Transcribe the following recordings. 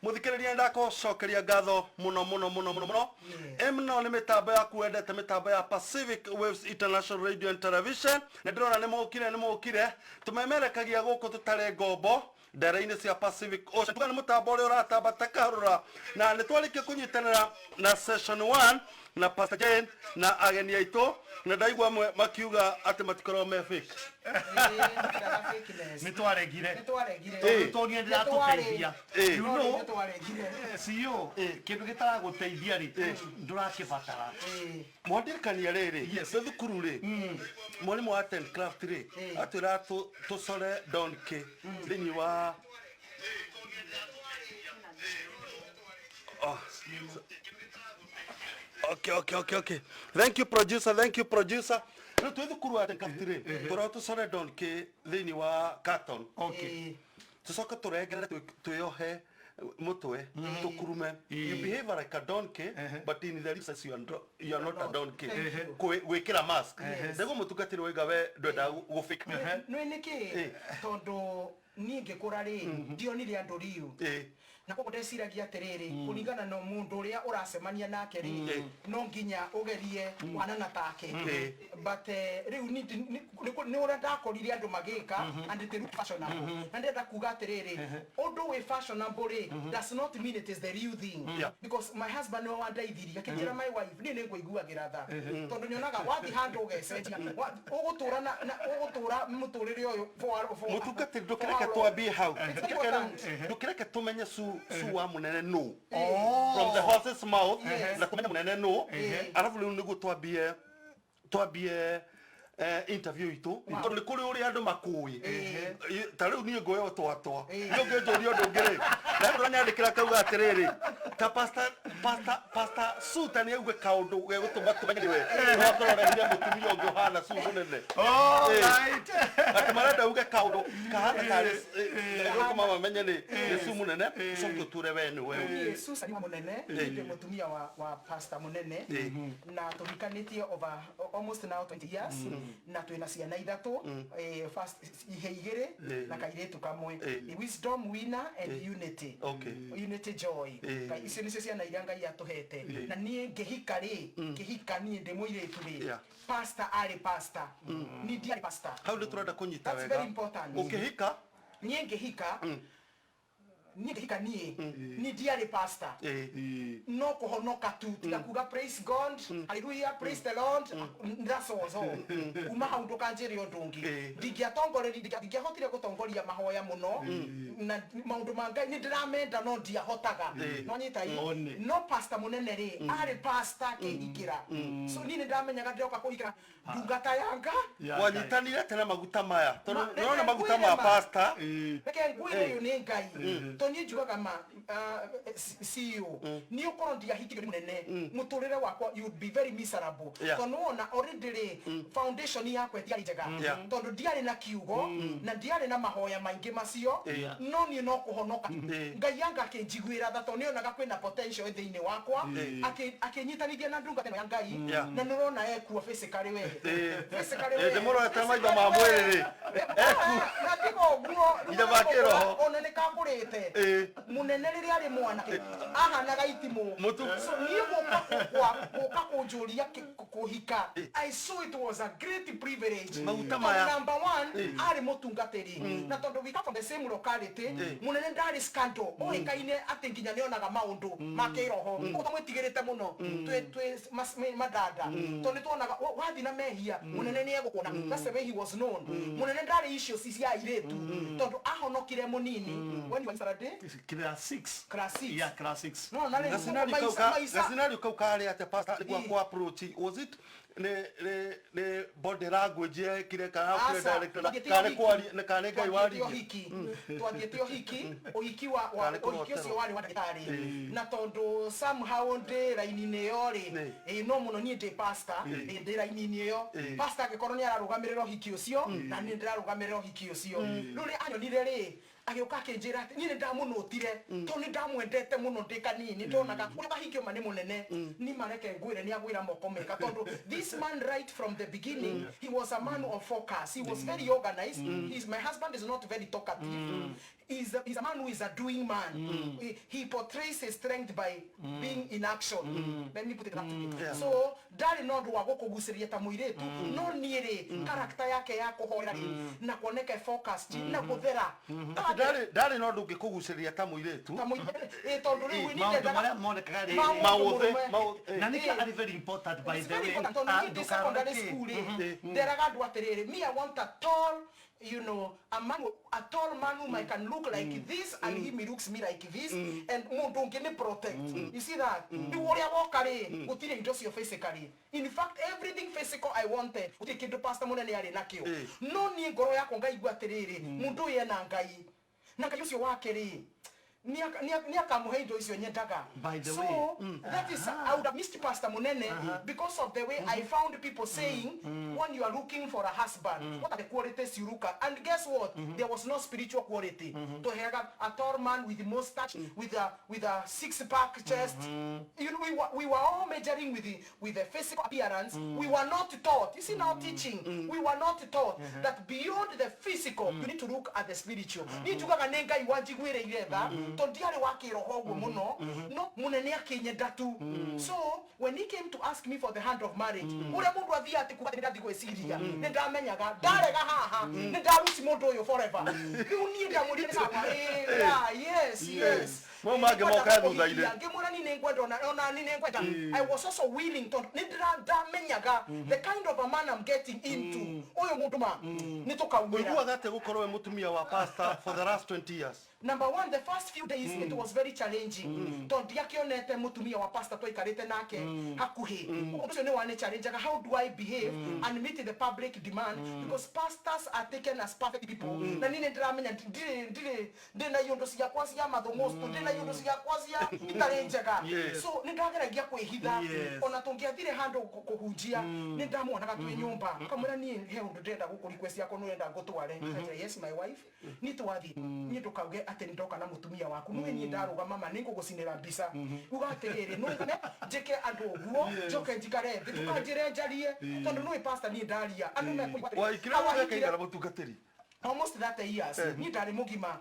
Muthikiriria, ndakucokeria ngatho muno muno muno muno muno mno nĩ mĩtambo yaku wendete, mĩtambo ya Pacific Waves International Radio and Television. Nĩ ndĩrona nĩ mũkire, nĩ mũkire tũmemerekagia gũkũ tũtarĩ ngombo ndere-inĩ cia Pacific Ocean. Tuga nĩ mũtambo ũrĩa ũratamba ta kahũrũra, na nĩ twarĩkia kũnyitanĩra na session 1 na Pastor Jane na ageni aitũ, na ndaigua amwe makiuga atĩ matikoragwo me fake. Nĩ twaregire. Nĩ twaregire. Tondũ tuonire ndĩratũteithia. No, nĩ twaregire. CEO, kĩndũ gĩtaragũteithia rĩ, ndũrakĩbatara. Mwandirikania rĩrĩ, twĩ thukuru rĩ, mwarimũ wa Art and Craft rĩ, atwĩraga tũcore donkey thĩinĩ wa. Oh. Okay. Thank you, producer. Thank you, producer. Rĩu twĩ thukuru wa Art and Craft rĩ, tũrĩa tũcore donkey thĩinĩ wa carton, tucoke tũrengerere, twĩohe mũtwe, tũkurume. You behave like a donkey, but in the real you are, you are not a donkey. Gwĩkĩra mask ndego mũtungatĩri waiga we ndwendaga gũfake. Nĩ nĩkĩ? Tondũ niĩ ngĩkũra rĩ, ndionire andũ riu, na koguo ndeciragia atĩrĩrĩ, kũringana na mũndũ ũrĩa ũracemania nake rĩ, no nginya ũgerie kũhanana take. But rĩu nĩ ũrĩa ndakorire andũ magĩka and it looked fashionable, na ndĩrenda kuga atĩrĩrĩ, ũndũ wĩ fashionable rĩ does not mean it is the real thing, because my husband nĩwe wandeithirie akĩnjĩra, "My wife, niĩ nĩ ngũiguagĩra tha tondũ nyonaga wathiĩ handũ ũgecenjia, ũgũtũra ũgũtũra mũtũrĩre ũyũ for Mũtungatĩri, for ndũkĩreke how long?" twambie hau. It's important. Ndũkĩreke tũmenye su wa mũnene nũ from the horse's mouth, na tũmenye mũnene nũ, arabu rĩu nĩguo twambie interview itũ, tondũ nĩ kũrĩ ũrĩa andũ makũĩ. Ta rĩu niĩ ngũĩ o twatwa niĩ ũngĩnjũria ũndũ ũngĩ rĩ, na andũ anyandĩkĩra kauga atĩrĩrĩ, ta pastor Suta nĩ auge kaũndũ gegũtũma tũmenye nĩwe no akorwo arehire mũtumia ũngĩ ũhana Su mũnene. Atĩ marenda uge kaũndũ kahana tarĩ gũtũma mamenye nĩ Su mũnene, coke ũtũre we nĩ we. Niĩ Susan wa mũnene, ndĩ mũtumia wa pastor mũnene, na tũhikanĩtie over almost now 20 years, na twĩna ciana ithatũ, first ihe igĩrĩ na kairĩtu kamwe. Wisdom, Winner and Unity. Unity Joy. Ngai, icio nĩcio ciana iria Ngai atũhete. Na niĩ ngĩhika rĩ, ngĩhika niĩ ndĩ mũirĩtu rĩ, pastor arĩ pastor, niĩ ndiarĩ pastor. Hau nĩ tũrenda kũnyita That's wega. very important. Ũkĩhika? Niĩ ngĩhika niĩ ndiarĩ pastor, no kũhonoka tu, tiga kuga "Praise God, hallelujah, praise the Lord." That's all. Kuma hau ndũkanjĩre ũndũ ũngĩ. Ndingĩatongorerie, ndingĩahotire gũtongoria mahoya mũno, na maũndũ ma Ngai nĩ ndĩramenda no ndiahotaga. No nyita i One. no pastor mũnene rĩ, arĩ pastor akĩhikĩra, so niĩ nĩ ndamenyaga ndĩroka kũhikĩra ndungata ya nga. Wanyitanire atĩa na maguta maya, tondũ nĩrona reke maguta ngwĩre ma ma. pastor? Reke ngwĩre, ũyũ nĩ Ngai, tondũ niĩ njugaga ma CEO, niĩ ũkorwo ndiahikirio nĩ mũnene, mũtũrĩre wakwa you would be very miserable, tondũ wona already rĩ, foundation yakwa ĩtiarĩ njega, tondũ ndiarĩ na kiugo na ndiarĩ na mahoya maingĩ macio, no niĩ no kũhonoka. Ngai anga akĩnjiguĩra tha tondũ nĩonaga kwĩna potential thĩinĩ wakwa, akĩnyitanithia na ndungata ĩno ya Ngai, na nĩũrona ekuo physically we. Physically we. Ndĩmũrorete maitho ma mwĩrĩ rĩ. Na tiga ũguo. Nginya ma kĩroho. Ona nĩ kakũrĩte. Mũnene rĩrĩa arĩ mwanake ahanaga itimũ. So niĩ gũka kũnjũria kũhika, I saw it was a great privilege. Maguta Tondũ maya. number one, arĩ mũtungatĩri, na tondũ we come from the same locality, mũnene ndarĩ scandal, oĩkaine atĩ nginya nĩonaga maũndũ ma kĩroho, koguo twamwĩtigĩrĩte mũno twĩ madada, tondũ nĩ tuonaga wathiĩ na mehia, mũnene nĩ egũkuona. That's the way he was known. Mũnene ndarĩ issues cia airĩtu tondũ ahonokire mũnini. When you were in Saturday? Class 6. Class 6. Yeah, class 6. No na rĩu Gacinari kau gacinari kau karĩ atĩa, pastor, nĩguo akũ approach? Was it nĩ body language yekire kana okire Aca, direct na twathiĩte kana ũhiki. kwaria nĩ kana nĩ Ngai Twathiĩte waririe? ũhiki, twathiĩte ũhiki, ũhiki wa Kana nĩ ũhiki ũcio kũroterwo. warĩ wa ndagĩtarĩ, na tondũ somehow ndĩ raini-inĩ ĩyo rĩ, no mũno niĩ ndĩ pastor, ndĩ raini-inĩ ĩyo, pastor angĩkorwo nĩ ararũgamĩrĩra ũhiki ũcio, na niĩ ndĩrarũgamĩrĩra ũhiki ũcio. Rĩu rĩ anyonire rĩ, agĩũka akĩnjĩra atĩ niĩ nĩ ndamũnũtire tondũ nĩ ndamwendete mũno ndĩ kanini, ndonaga ũrĩa kahikio ma nĩ mũnene. Ni mareke ngwĩre, nĩ agwĩra moko mega, tondũ this man, right from the beginning, he was a man of focus. He was very organized. My husband is not very talkative. Is a man who is a doing man. He portrays his strength by being in action. Let me put it that way. So ndarĩ na ũndũ wa gũkũgucĩrĩria ta mũirĩtu, no niĩ rĩ, character yake ya kũhoera rĩ, na kuoneka e focused na gũthera. Atĩ ndarĩ na ũndũ ũngĩkũgucĩrĩria ta mũirĩtu. Ta mũirĩtu, tondũ rĩu niĩ Maũndũ ndendaga marĩa monekaga rĩ, Ma mũndũ Maũthĩ, mũrũme. Na nĩkĩo arĩ very important, by It's the very way. important. Tondũ Ah, niĩ ndĩ secondary ndũkarore kĩ. school rĩ, nderaga andũ atĩrĩrĩ, me, I want a tall, a man, a tall man whom I can look like this and him, he looks me like this, and mũndũ ũngĩ nĩ protect. You see that? Rĩu ũrĩa woka rĩ, gũtirĩ indo cio physically. In fact, everything physical I wanted, gũtirĩ kĩndũ pastor mũnene arĩ nakĩo. No niĩ ngoro yakwa ngaigua atĩrĩrĩ, mũndũ ũyũ ena Ngai, na Ngai ũcio wake rĩ, nĩ akamũhe indo icio nyendaga. By the So way, that is, I would have missed Pastor Munene because of the way I found people saying, when you are looking for a husband, what are the qualities you look at? And guess what? There was no spiritual quality. To have a tall man with mustache, with a six pack chest. We were all measuring with the physical appearance. We were not taught. You see now teaching, we were not taught that beyond the physical, you need to look at the spiritual. Niĩ njugaga nĩ Ngai wanjiguĩrĩire tha, tondũ ndiarĩ wa kĩroho ũguo mũno, no mũnene akĩnyenda tu. So when he came to ask me for the hand of marriage, ũrĩa mũndũ athiaga atĩ kuga atĩ nĩndathiĩ gwĩciria, nĩ ndamenyaga ndarega haha nĩ ndaruci mũndũ ũyũ forever. Rĩu niĩ ndamwĩrire nĩ sawa, yeah, yes. Mau mangĩ moka thutha-inĩ. Ngĩmwĩra niĩ nĩngwenda, ona niĩ nĩngwenda. I was also willing tondũ nĩ ndamenyaga the kind of a man I'm getting into. Ũyũ mũndũ ma nĩ tũkaumĩra. Ũiguaga atĩa gũkorwo wĩ mũtumia wa pastor for the last 20 years? Number one, the first few days it was very challenging tondũ ndiakĩonete mũtumia wa pastor twaikarĩte nake hakuhĩ. Ũndũ ũcio nĩ wane challengeaga. How do I behave and meet the public demand? Because pastors are taken as perfect people, na niĩ nĩ ndĩramenya ndirĩ ndĩ na iũndũ ciakwa cia mathũng'ũcũ, ndĩ na iũndũ ciakwa cia itarĩ njega. So nĩ ndageragia kwĩhitha. Ona tũngĩathire handũ kũhunjia, nĩ ndamuonaga twĩ nyũmba, kamwĩra, niĩ he ũndũ ndĩrenda gũkũ request yakwa, nĩ ũrenda ngũtware. Akanjĩra, "Yes, my wife." Niĩ twathiĩ, niĩ ndũkauge atĩ nĩ ndoka na mũtumia waku, nĩwe niĩ ndarũgama ma nĩ ngũgũcinĩra mbica, uga atĩrĩrĩ, nũgame njĩke andũ ũguo, njoke njikare thĩ, ndũkanjĩre njarie, tondũ nĩũĩ pastor, niĩ ndaria andũ mekũigua atĩrĩrĩ, Waikire "Awahikire mĩaka ĩigana mũtungatĩri? Almost 30 years. Niĩ ndarĩ mũgima.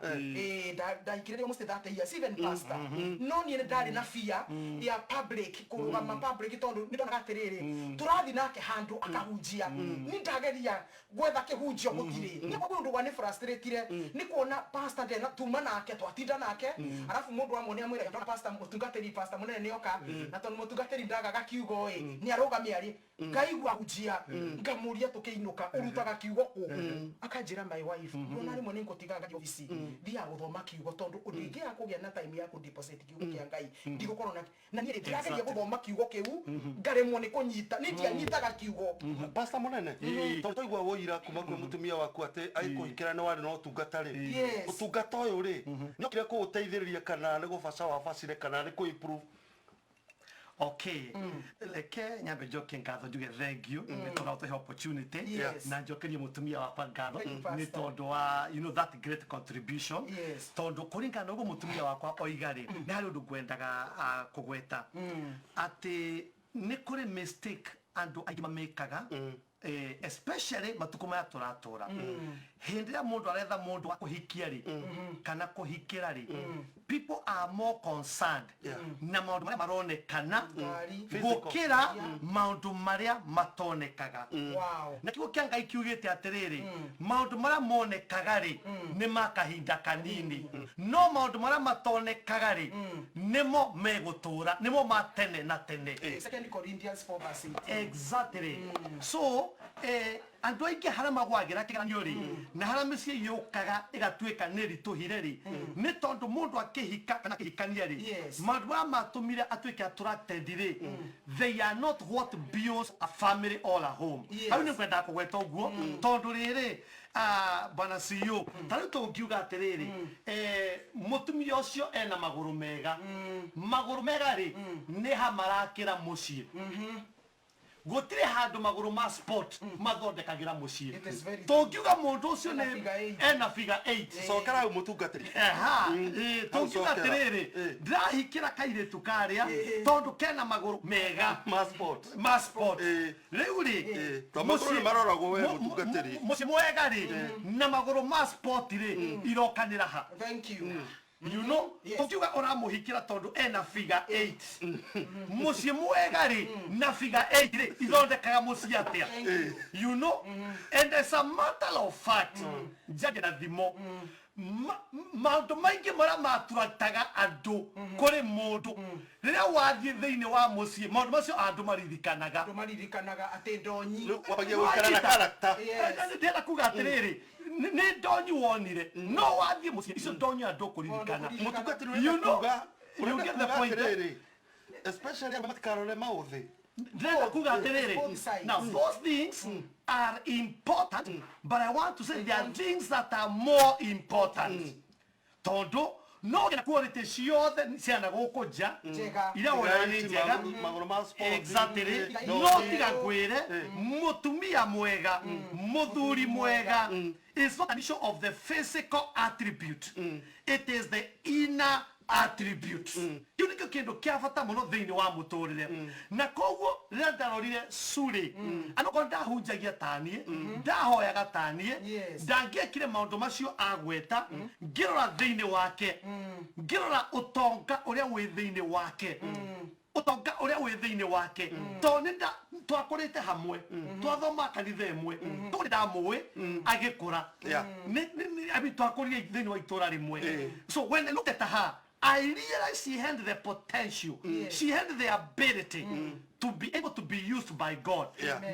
Ndaikirire almost 30 years, even pastor, no niĩ nĩ ndarĩ na fear ya public, kũrũgama public, tondũ nĩ ndonaga atĩrĩrĩ, tũrathiĩ nake handũ akahunjia, niĩ ndageria gwetha kĩhunjio gũtirĩ. Nĩ kwa ũndũ wa nĩ frustratire nĩ kuona pastor ndena tuma nake, twatinda nake, arabu mũndũ amwe nĩ amwĩra, ndona pastor mũtungatĩri, pastor mũnene nĩ oka, na tondũ mũtungatĩri ndagaga kiugo ĩ, nĩ arũgamia arĩ ngaigua hunjia, ngamũria tũkĩinũka, ũrutaga kiugo kũ? Akanjĩra, "My wife, ndona rĩmwe nĩ ngũtiga ngathiĩ obici, thiaga gũthoma kiugo, tondũ ndingĩaga kũgĩa na time ya kũ-deposit kiugo kĩa Ngai, ndigũkorwo na na niĩ ndĩrageria gũthoma kiugo kĩu, ngaremwo nĩ kũnyita, niĩ ndianyitaga kiugo." Pastor mũnene, tondũ twaigua woira kuma kwĩ mũtumia waku atĩ agĩkũhikĩra nĩ warĩ na ũtungata rĩ, Yes. ũtungata ũyũ rĩ, nĩ okire kũũteithĩrĩria kana nĩ gũbaca wabacire kana nĩ kũ improve? Okay, reke nyambe njokie ngatho, njuge thank you nĩ tondũ wa gũtũhe opportunity. Na njokerie mũtumia wakwa ngatho Thank you, nĩ Pastor. tondũ wa that great contribution. Tondũ kũringana na ũguo mũtumia wakwa oiga rĩ, nĩ harĩ ũndũ ngwendaga kũgweta atĩ nĩ kũrĩ mistake andũ aingĩ mamĩkaga, especially matukũ maya tũratũra, hĩndĩ ĩrĩa mũndũ aretha mũndũ wa kũhikia rĩ, kana kũhikĩra rĩ, people are more concerned na maũndũ marĩa maronekana Ngari. gũkĩra maũndũ marĩa matonekaga. Na kiugo kĩa Ngai kiugĩte atĩrĩrĩ, maũndũ marĩa monekaga rĩ, nĩ ma kahinda kanini, no maũndũ marĩa matonekaga rĩ, nĩmo megũtũra, nĩmo ma tene na tene. Second Corinthians 4 verse 18. Exactly. So andũ aingĩ harĩa magwagĩra kĩgeranio rĩ, na harĩa mĩciĩ yũkaga ĩgatuĩka nĩ ritũhire rĩ, nĩ tondũ mũndũ akĩhika kana akĩhikania rĩ, maũndũ marĩa matũmire atuĩke attracted rĩ, they are not what builds a family or a home. Hau nĩ ngwendaga kũgweta ũguo, tondũ rĩrĩ, bwana CEO, ta rĩu tũngiuga atĩrĩrĩ, mũtumia ũcio ena magũrũ mega, magũrũ mega rĩ, nĩ ha marakĩra mũciĩ. Gũtirĩ handũ magũrũ ma sport mathondekagĩra mũciĩ. It is very Tũngiuga mũndũ ũcio Ena nĩ figure eight. ena figure 8. Cokera hau, mũtungatĩri. Aha, tũngiuga Hau cokera. atĩrĩrĩ, ndĩrahikĩra kairĩtu karĩa tondũ kena magũrũ mega Ma sport. Ma sport. Rĩu rĩ, To magũrũ nĩ maroragwo we, mũtungatĩri. Mũciĩ mwega rĩ na magũrũ ma sport rĩ irokanĩra ha? Thank you. You know, ũkiuga ũramũhikĩra tondũ ena figure 8, mũciĩ mwega rĩ na figure 8 rĩ ithondekaga mũciĩ atĩa? Thank you. You know, and as a matter of fact, njarie na thimo, maũndũ maingĩ marĩa maturataga andũ kũrĩ mũndũ, rĩrĩa wathiĩ thĩinĩ wa mũciĩ, maũndũ macio andũ maririkanaga. Andũ maririkanaga atĩ ndonyi. Rĩu wambagia gũikara na character. Yes. Ndĩrenda kuga atĩrĩrĩ, nĩ ndonyi wonire, no wathiĩ mũciĩ, icio ndonyi andũ kũririkana. Mũtungatĩri, You ũrenda know, kuga, you ũrenda get the kuga point, eh? atĩrĩrĩ, especially arĩa matikarore maũthĩ. Ndĩrenda kuga atĩrĩrĩ, Both sides. now those things are important, but I want to say there are things that are more important, tondũ no nginya quality ciothe ciana gũkũ nja Njega. iria wonaga nĩ njega. Magũrũ ma sport. Exactly. No tiga ngwĩre, mũtumia mwega, mũthuri mwega is not an issue of the physical attribute, it is the inner attribute. Kĩu nĩkĩo kĩndũ kĩa bata mũno thĩinĩ wa mũtũrĩre. Na koguo rĩrĩa ndarorire Suri, anokorwo ndahunjagia taniĩ, ndahoyaga taniĩ, ndangĩekire maũndũ macio agweta, ngĩrora thĩinĩ wake, ngĩrora ũtonga ũrĩa wĩ thĩinĩ wake, ũtonga ũrĩa wĩ thĩinĩ wake, tondũ nĩ twakũrĩte hamwe, twathoma kanitha ĩmwe, tondũ ndamũĩ agĩkũra. I mean, twakũrire thĩinĩ wa itũra rĩmwe. So when I looked at her, I realized she had the potential, she had the ability to be able to be used by God.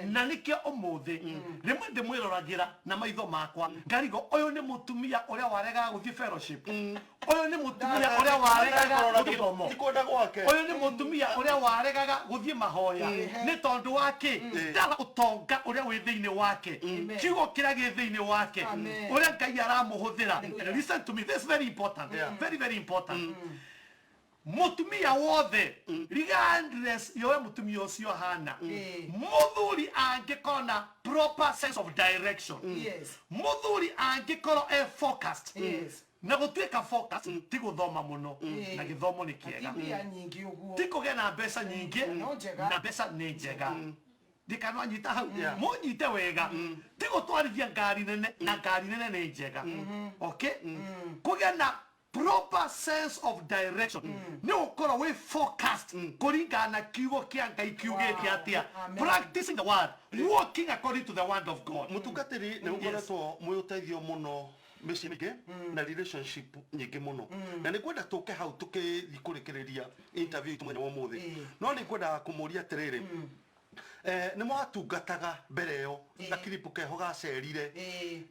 Na nĩkĩo ũmũthĩ rĩmwe ndĩmwĩroragĩra na maitho makwa, ngarigo ũyũ nĩ mũtumia ũrĩa waregaga gũthiĩ fellowship, ũyũ nĩ mũtumia ũrĩa waregaga gũthiĩ gĩthomo, Ti kwenda gwake. Ũyũ nĩ mũtumia ũrĩa waregaga gũthiĩ mahoya. Nĩ tondũ wa kĩ? Ndara ũtonga ũrĩa wĩ thĩinĩ wake, kiugo kĩrĩa gĩ thĩinĩ wake, Amen. ũrĩa Ngai aramũhũthĩra. And listen to me, this is very important, very very important. Mũtumia wothe, regardless yowe mũtumia ũcio ahana, mũthuri angĩkorwo na proper sense of direction, mũthuri angĩkorwo e focused, na gũtuĩka focus ti gũthoma mũno, na gĩthomo nĩ Ti kĩega, mbia nyingĩ ũguo. Ti kũgĩa na mbeca nyingĩ, No njega. Na mbeca nĩ njega, ndikanwanyita hau, mũnyite wega, ti gũtwarithia ngari nene, na ngari nene nĩ njega, okay? Kũgĩa na proper sense of direction nĩ gũkorwo wĩ focused kũringana na kiugo kĩa Ngai kiugĩte atĩa, Amen. practicing the word, walking according to the word of God. Mũtungatĩri, nĩ mũkoretwo mwĩ ũteithio mũno mĩciĩ mĩingĩ na relationship nyingĩ mũno, na nĩ ngwenda tũke hau tũkĩthiĩ kũrĩkĩrĩria interview itũ mũthenya wa ũmũthĩ. No nĩ ngwendaga kũmũria atĩrĩrĩ, nĩ mwatungataga mbere ĩyo, gakiripu keho gacerire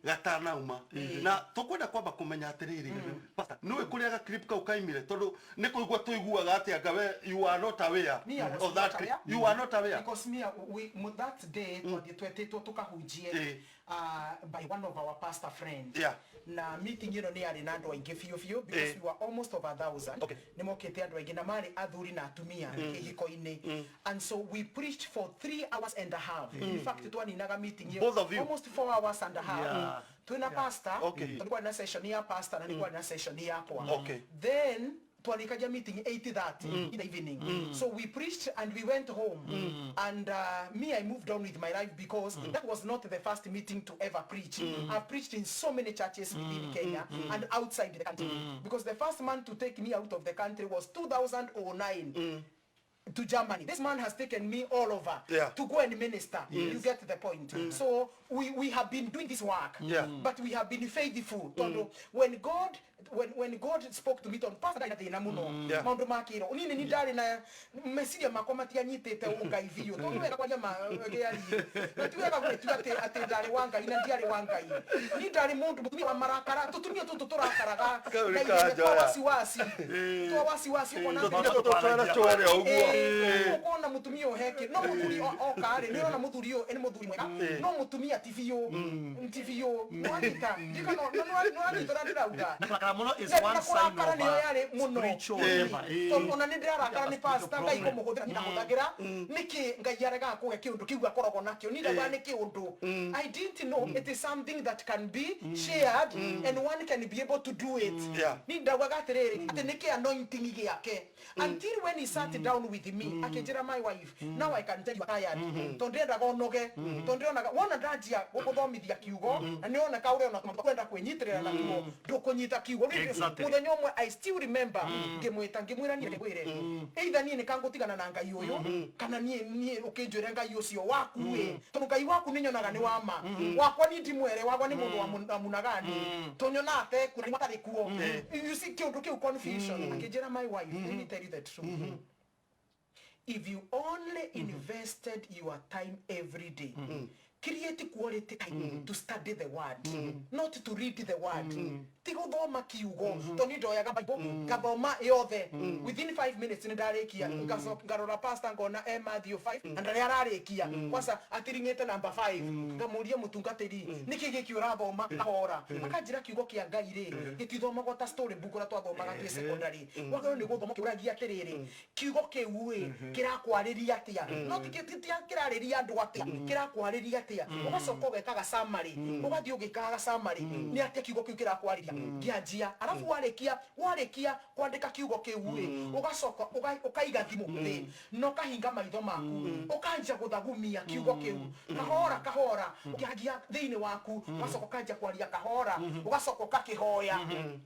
gatanauma, na tũkwenda kwamba kũmenya atĩrĩrĩ, Pastor, nĩũĩ kũrĩa gakiripu kau kaimire? Tondũ nĩ kũigua tũiguaga atĩ anga we you are not aware Me, I was of that not clip. aware. You are not aware. Because me, that day twathiĩ twetĩtwo tũkahunjie by one of our pastor friend. Na meeting ĩno nĩ yarĩ na andũ aingĩ biũ biũ, because we were almost over 1,000. Nĩ mokĩte andũ aingĩ na marĩ athuri na atumia kĩhiko-inĩ, and so we preached for 3 hours and a half. In fact, twaninaga meeting ĩyo Both of you? almost 4 hours and a half, twĩna pastor. Tondũ kwarĩ na session ya pastor na nĩ kwarĩ na session yakwa. Then twarikagia meeting 8:30 in the evening, so we preached and we went home, and me, I moved on with my life because that was not the first meeting to ever preach. I've preached in so many churches within Kenya and outside the country, because the first man to take me out of the country was 2009 to Germany. This man has taken me all over to go and minister. You get the point. So we have been doing this work, but we have been faithful. Tondu when God spoke to me, tondu pastor ndarĩ na thĩna mũno, maũndũ ma kĩro niĩ nĩ ndarĩ na meciria makwa matianyitĩte ũngai biũ, tondũ wega kwaria ma gĩarie na ti wega gwĩtua atĩ ndarĩ wa Ngai na ndiarĩ wa Ngai. Niĩ ndarĩ mũndũ mũtumia wa marakara, tũtumia tũtũ tũrakaraga Kau nĩ na ihenya, twa kanjoya. wasiwasi, twa wasiwasi, ũkona Tũtumia atĩ tũtũ twara twere ũguo. Ukona mutumia uheke no muthuri oka ri ni urona muthuri uyu ni muthuri mwega no mutumia ti biũ ti biũ nwanyita ndika no no nwanyita na ndirauga Na kurakara muno is Na one sign kurakara of nĩyo a yarĩ mũno. spiritual whatever. Tondũ ona nĩ ndĩrarakara nĩ pastor Ngai kũmũhũthĩra ndahũthagĩra nĩkĩ Ngai aregaga kũhe kĩũndũ kĩu akoragwo nakĩo niĩ ndaugaga nĩ kĩũndũ. I didn't know it is something that can be shared and one can be able to do it. Niĩ ndaugaga atĩrĩrĩ atĩ nĩkĩ anointing gĩake until when he sat down with me akĩnjĩra, "My wife, now I can tell you are tired tondũ ndĩrendaga ũnoge tondũ ndĩronaga wona ndanjia gũgũthomithia kiugo na nĩũroneka ũrĩa ona kwenda kwĩnyitĩrĩra na kiugo ndũkũnyita kiugo." Rĩu mũthenya ũmwe I still remember ngĩmwĩta ngĩmwĩra niĩ ngwĩre either niĩ nĩkangũtigana na Ngai ũyũ kana niĩ ũkĩnjĩre Ngai ũcio waku ĩ tondũ Ngai waku nĩ nyonaga nĩ wa ma wakwa niĩ ndimwere wakwa nĩ mũndũ wa munagani tondũ nyonaga ateku na matarĩ kuo. You see kĩũndũ kĩu confusion. Akĩnjĩra, "My wife, let me tell you the truth. If you only invested your time every day, create quality time to study the word, not to read the word, ti guthoma kiugo to ni ndoyaga Bible ngathoma yothe within 5 minutes ni ndarikia ngacoka ngarora pastor ngona e Matthew 5 na ndari ararikia kwanza atiringite number 5 ngamuria mutungatiri niki giki urathoma kahora akanjira kiugo kia Ngai ri gitithomagwo ta story book uria twathomaga twi secondary wagĩrĩirwo nĩ gũthoma kĩũragia atĩrĩrĩ kiugo kĩu ĩ kĩrakwarĩria atĩa no ti kĩrarĩria andũ atĩa kĩrakwarĩria atĩa ũgacoka ũgekaga summary ũgathiĩ ũgĩkaga summary nĩ atĩa kiugo kĩu kĩrakwarĩria ngĩanjia arabu warĩkia kwandĩka kiugo kĩu ĩ ũgacoka ũkaiga thimũ thĩ na ũkahinga maitho maku ũkanjia gũthagumia kiugo kĩu kahora kahora ũkĩanjia thĩinĩ waku ũgacoka ũkanjia kwaria kahora ũgacoka ũgakĩhoya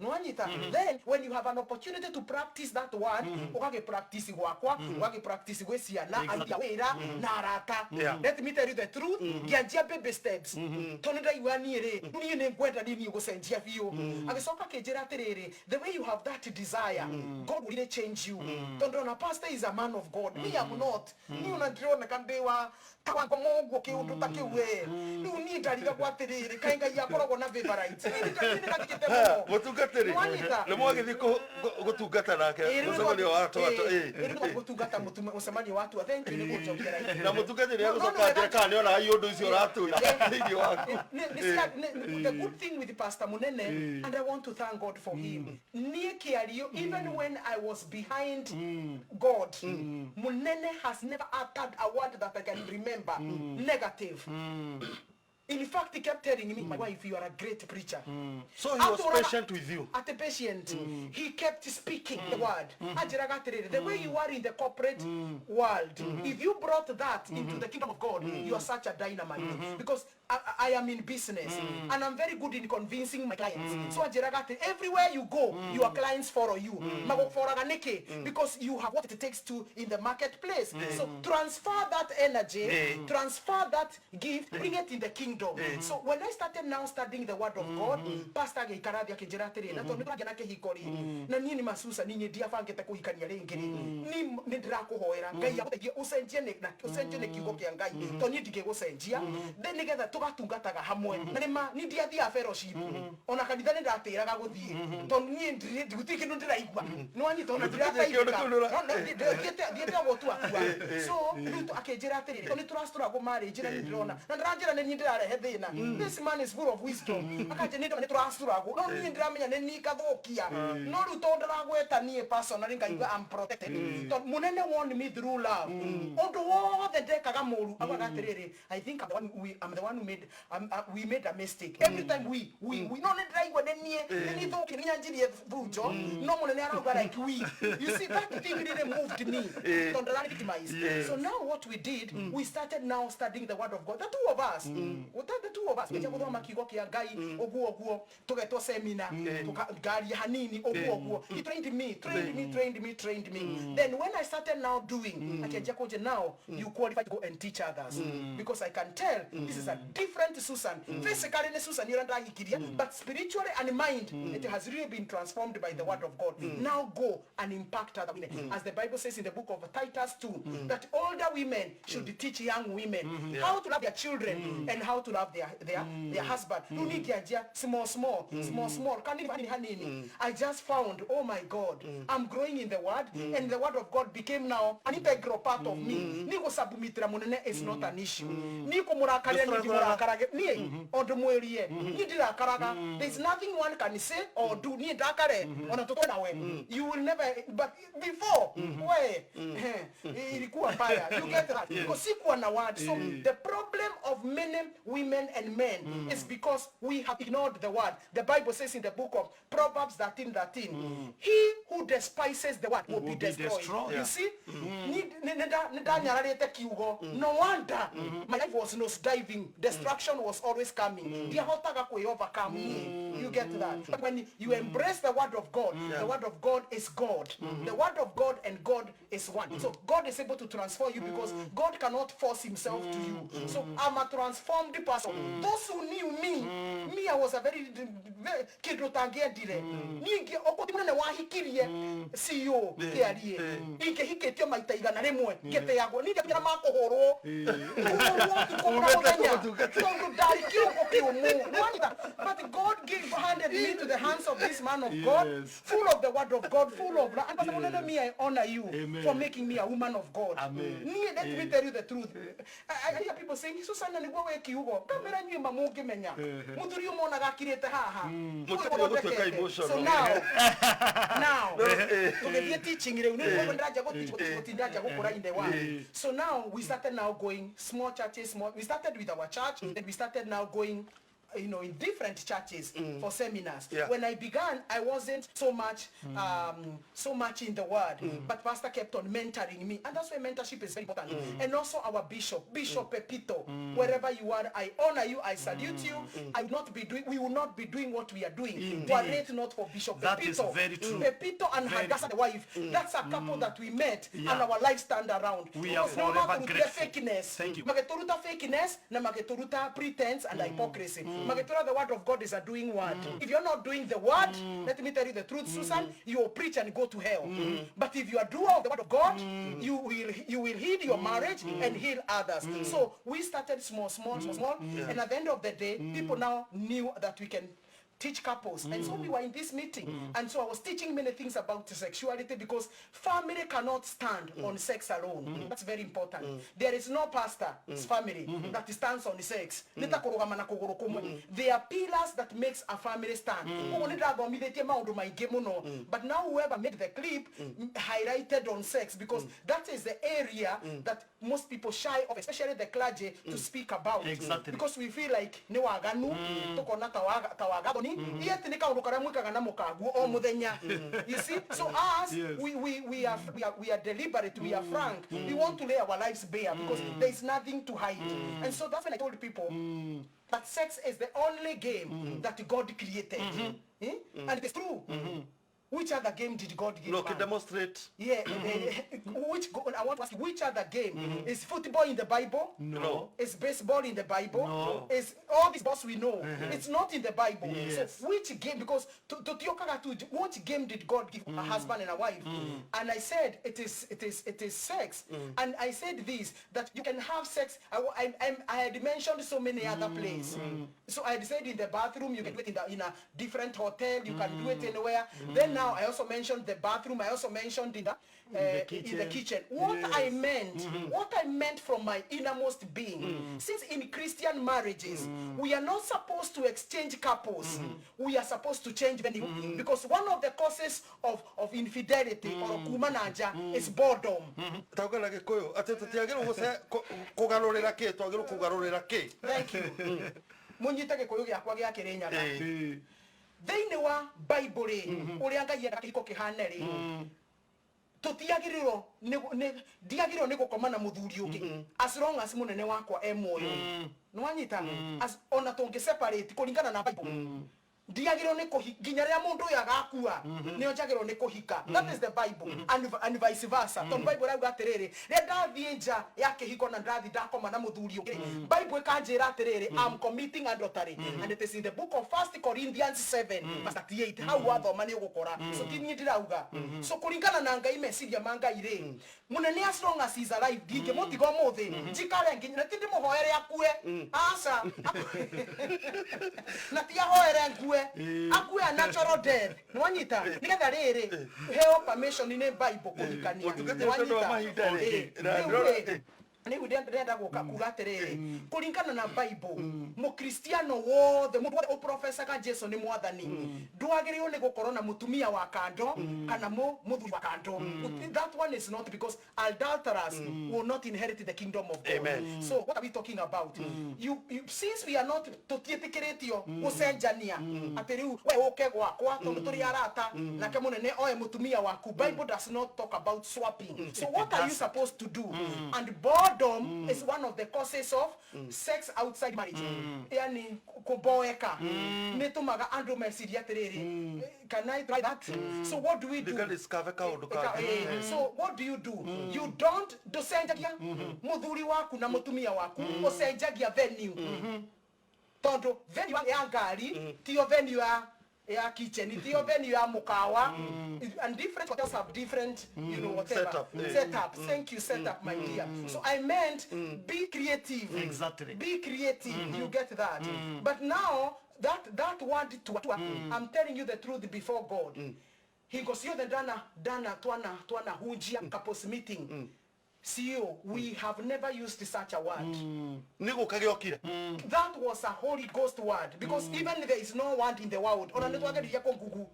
nĩwanyita. Then when you have an opportunity to practice that word ũgagĩ practice gwakwa ũgagĩ practice gwĩ ciana aruti a wĩra na arata. Let me tell you the truth, ngĩanjia baby steps tondũ ndaigua niĩ rĩ niĩ nĩ ngwenda niĩ gũcenjia biũ agĩcoka akĩnjĩra atĩrĩrĩ, "The way you have that desire, God will really change you tondũ ona pastor is a man of God, me am not niĩ ona ndironeka ndĩ wa ta wa ngoma ũguo kĩũndũ ta kĩu we rĩu niĩ ndarigagwo atĩrĩrĩ kaĩ Ngai akoragwo na favorite niĩ nĩndathikĩte mũno." Mũtungatĩri Nĩwanyita? nĩ mwagĩthiĩ gũtungata nake mũcemanio wa watu Rĩu gũtungata mũcemanio wa tua thank you nĩ kũnjokia right. Na mũtungatĩri No, no, agũcoka no, njĩra kana nĩonaga ũndũ ũcio ũratũra thĩinĩ waku. The good thing with Pastor Munene, and I want to thank God for him, niĩ kĩario even when I was behind God, Munene has never uttered a word that I can remember negative. In fact, he kept telling me, "My wife, you are a great preacher." So he was Atũraga- patient with you. At the patient, he kept speaking the word. Anjĩraga atĩrĩrĩ, "The way you are in the corporate world, if you brought that into the kingdom of God, you are such a dynamite," because I am in business and I'm very good in convincing my clients. So anjĩraga atĩ everywhere you go, your clients follow you. Magũboroga nĩkĩ? Because you have what it takes to in the marketplace. So transfer that energy, transfer that gift, bring it in the kingdom. So when I started now studying the word of God, pastor agĩikara thĩ akĩnjĩra atĩrĩ na tondũ nĩtũragĩa na kĩhiko rĩ na niĩ nĩ masusa niĩ ndiabangĩte kũhikania rĩngĩ rĩ ni nĩ ndĩrakũhoera Ngai agũteithie ũcenjie ũcenjie nĩ kiugo kĩa Ngai tondũ niĩ ndingĩgũcenjia then nĩgetha tũgatungataga hamwe na nĩ ma niĩ ndiathiaga fellowship ona kanitha nĩ ndatĩraga gũthiĩ tondũ niĩ gũtirĩ kĩndũ ndĩraigua nĩwanyita ona Gũtirĩ kĩndũ kĩu ndirateithĩka thiĩte gũtua tua. So rĩu akĩnjĩra atĩrĩrĩ tondũ nĩ tũrastruggle marriage na nĩ ndĩrona na ndĩranjĩra nĩ niĩ ndĩrarehe thĩna. This man is full of wisdom. Akanjĩra nĩ ndĩrona nĩ tũrastruggle no niĩ ndĩramenya nĩ niĩ ngathũkia no rĩu tondũ ndĩragweta niĩ personally ngaigua I'm protected tondũ Munene won me through love. Ũndũ wothe ndekaga mũru augaga atĩrĩrĩ, "I think I'm the one who made we made a mistake." Every time we no nĩ ndĩraigua nĩ niĩ nĩ niĩ thũkie nĩ nyanjirie bunjo no Munene arauga like we. You see, that thing really moved me tondũ ndararĩ victimized. So now what we did, we started now studying the word of God, the two of us. The two of us kĩanjia gũthoma kiugo kĩa Ngai ũguo ũguo tũgetwo seminar ngaria hanini ũguo ũguo. He trained me, trained me, trained me, trained me. Then when I started now doing akĩanjia kũnjĩra, "Now you qualify to go and teach others because I can tell this is a Different Susan. Physically nĩ Susan ũrĩa ndahikirie, but spiritually and mind, it has really been transformed by the word of God. Now go and impact other women. As the Bible says in the book of Titus 2, that older women should teach young women how to love their children and how to love their husband. Rĩu ningĩanjia small small, small small, kanini hanini hanini. I just found, oh my God, I'm growing in the word, and the word of God became now an integral part of me. Ni gũsubmitĩra mũnene is not an issue. Ni kũmũrakaria ni ndimũrakarage. Niĩ o ndĩmwĩrie, niĩ ndirakaraga. There is nothing one can say or do. Niĩ ndakare ona tũtwe nawe. You will never, but before, we, ilikuwa mbaya. You get that? Because sikuwa na word. So the problem of many women and men is because we have ignored the word. The Bible says in the book of Proverbs 13:13, he who despises the word will be destroyed. Destroyed. You see? Nĩ ndanyararĩte kiugo. No wonder my life was nose diving. Destruction was always coming. Ndiahotaga kwĩ overcome niĩ. You get that? But when you embrace the word of God, the word of God is God. The word of God and God is one. So God is able to transform you because God cannot force himself to you. So I'm a transformed person. Those who knew me, me, I was a very, very kĩndũ tangĩendire. Niĩ okorwo ti mũnene wahikirie CEO kĩarie, ingĩhikĩtio maita 100 ngĩteagwo. Niĩ ndiakinyĩra makũhũrwo kũhũrwo ũtukũ na mũthenya tondũ ndarĩ kĩongo kĩũmũ. Nĩwanyita? But God handed me to the hands of this man of God, full of the word of God, full of love. And Pastor Munene, me, I honor you Amen. For making me a woman of God. Amen. Niĩ, let me tell you the truth. I hear people saying, "Susanna, nĩguo wĩ kiugo." Kamera nyuĩ ma mũngĩmenya. Mũthuri ũmwe onaga akirĩte haha. Mũtibatiĩ gũtuĩka emotional. So now, tũgĩthiĩ teaching rĩu, nĩ nĩguo ndĩranjia gũtindanjia gũkũra in the word. So now we started now going small churches, small. We started with our church, then we started now going in different churches for seminars. When I began, I wasn't so much in the word, but pastor kept on mentoring me, and that's why mentorship is very important. And also our bishop, Bishop Pepito, wherever you are, I honor you, I salute you. I will not be doing, we will not be doing what we are doing Indeed. were it not for Bishop That is Pepito. very true. Pepito and Very Hadassah, the wife, that's a couple that we met, and our lives turned around. We are Because no forever matter grateful. fakeness, Thank you. magĩtũruta fakeness na magĩtũruta pretense and hypocrisy. Magĩtũra the word of God is a doing word. If you're not doing the word, let me tell you the truth, Susan, you will preach and go to hell. But if you are doer of the word of God, you will heal your marriage and heal others. So we started small, small, small, small, and at the end of the day, people now knew that we can teach couples. And so we were in this meeting. And so I was teaching many things about sexuality because family cannot stand on sex alone. That's very important. There is no pastor's family that stands on sex. Nĩ ta kũrũgama na kũgũrũ kũmwe. There are pillars that makes a family stand. Koguo nĩ ndathomithĩtie maũndũ maingĩ mũno. But now whoever made the clip highlighted on sex because that is the area that most people shy of, especially the clergy, to speak about. Because we feel like nĩ waganu, tukona ta wagathoni, yet nĩ kaũndũ karĩa mwĩkaga na mũkaguo o mũthenya. You see? So us, we are deliberate, we are frank. We want to lay our lives bare because there is nothing to hide. And so that's when I told people that sex is the only game that God created. Eh? And it is true. Which other game did God give No, man? Demonstrate. Yeah, I want to ask you, which other game? Is football in the Bible? No. Is baseball in the Bible? No. Is all these sports we know? It's not in the Bible. So which game? Because to which game did God give a husband and a wife? And I said it is sex. And I said this, that you can have sex. I had mentioned so many other places. So I had said in the bathroom, you can do it in a different hotel, you can do it anywhere. Then now I also mentioned the bathroom. I also mentioned in the kitchen. Kitchen. What I meant from my innermost being, since in Christian marriages, we are not supposed to exchange couples. We are supposed to change venue. Because one of the causes of infidelity or kumanaja is boredom. Tauga na gĩkũyũ atĩ tũtiagĩrĩirwo kũgarũrĩra kĩ, twagĩrĩirwo kũgarũrĩra kĩ? Thank you. Munyite gĩkũyũ gĩakwa gĩa Kĩrĩnyaga. Thĩinĩ wa Bible rĩ, ũrĩa Ngai endaga kĩhiko kĩhane rĩ, tũtiagĩrĩirwo ndiagĩrĩirwo nĩ gũkoma na mũthuri ũngĩ as long as mũnene wakwa e muoyo. Nĩwanyita? Ona tũngĩ separate kũringana na Bible. Ndiagĩrĩirwo nĩ kũhi nginya rĩrĩa mũndũ ũyũ agakua, nĩo njagĩrĩirwo nĩ kũhika. That is the Bible, and vice versa, tondũ Bible ĩrauga atĩrĩrĩ, rĩrĩa ndathiĩ nja ya kĩhiko na ndathiĩ ndakoma na mũthuri ũngĩ, Bible ĩkanjĩra atĩrĩrĩ, I'm committing adultery, and it is in the book of First Corinthians 7 verse 38. Hau wathoma nĩ ũgũkora. So ti niĩ ndĩrauga. So kũringana na Ngai, meciria ma Ngai rĩ, munene, as long as he's alive, ndingĩmũtiga ũmũthĩ njikare nginya na ti ndĩmũhoere akue, aca, na ti ahoere ngue, akue a natural death, nĩwanyita, nĩgetha rĩrĩ heo permission nĩ Bible kũhikania. Mũtungatĩri, tondũ wa mahinda rĩ, na Rĩu ndĩrona- rĩ, rĩu ndĩrenda gũka kuga atĩrĩrĩ, kũringana na Bible, mũkristiano wothe, mũndũ wothe ũprofesaga Jesu nĩ mwathani, ndwagĩrĩirwo nĩ gũkorwo na mũtumia wa kando kana mũthuri wa kando. That one is not, because adulterers will not inherit the kingdom of God. Amen. So what are we talking about? You, since we are not, tũtiĩtĩkĩrĩtio gũcenjania atĩ rĩu we ũke gwakwa tondũ tũrĩ arata, nake mũnene oe mũtumia waku. Bible does not talk about swapping. So what are you supposed to do? And boredom is one of the causes of sex outside marriage, yani kũboeka nĩ tũmaga andũ meciria atĩrĩrĩ, "Can I try that?" So what do we do? Ndĩka kaũndũ kangĩ. So what do you do? You don't, ndũcenjagia mũthuri waku na mũtumia waku, ũcenjagia venue, tondũ venue ya ngari tiyo venue ya kitchen, tiyo venue ya mukawa, and different hotels have different whatever Setup, eh. Setup, thank you, setup, my dear. So I meant, be creative. Be creative, you get that? But now that word to I'm telling you the truth before God, hingo ciothe ndana ndana twana twanahunjia couples meeting, CEO, we have never used such a word. Nĩ gũka gĩokire. That was a Holy Ghost word, because even there is no word in the world. Ona nĩ twageririe kũ Google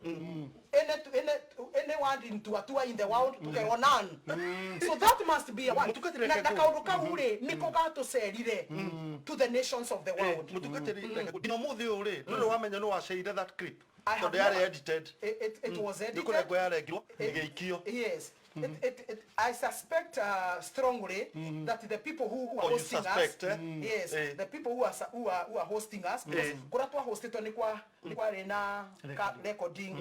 any word in tuatua in the world, tukerwo none. So that must be a word. Mũtungatĩri, Na reke na ngũrie. kaũndũ kau rĩ, nĩko gatũcerire to the nations of the world. Mũtungatĩri, reke nginya ũmũthĩ ũyũ rĩ, ndũrĩ wamenya nĩ waceire that clip I have tondũ yarĩ never- edited. It was Nĩ edited. kũrengwo yarengirwo ĩgĩikio. Yes. I suspect strongly that the people who are Oh, you hosting suspect, us, eh? yes, Eh. the people who are hosting us, because Eh. kũrĩa twahostĩtwo nĩ kwarĩ na recording.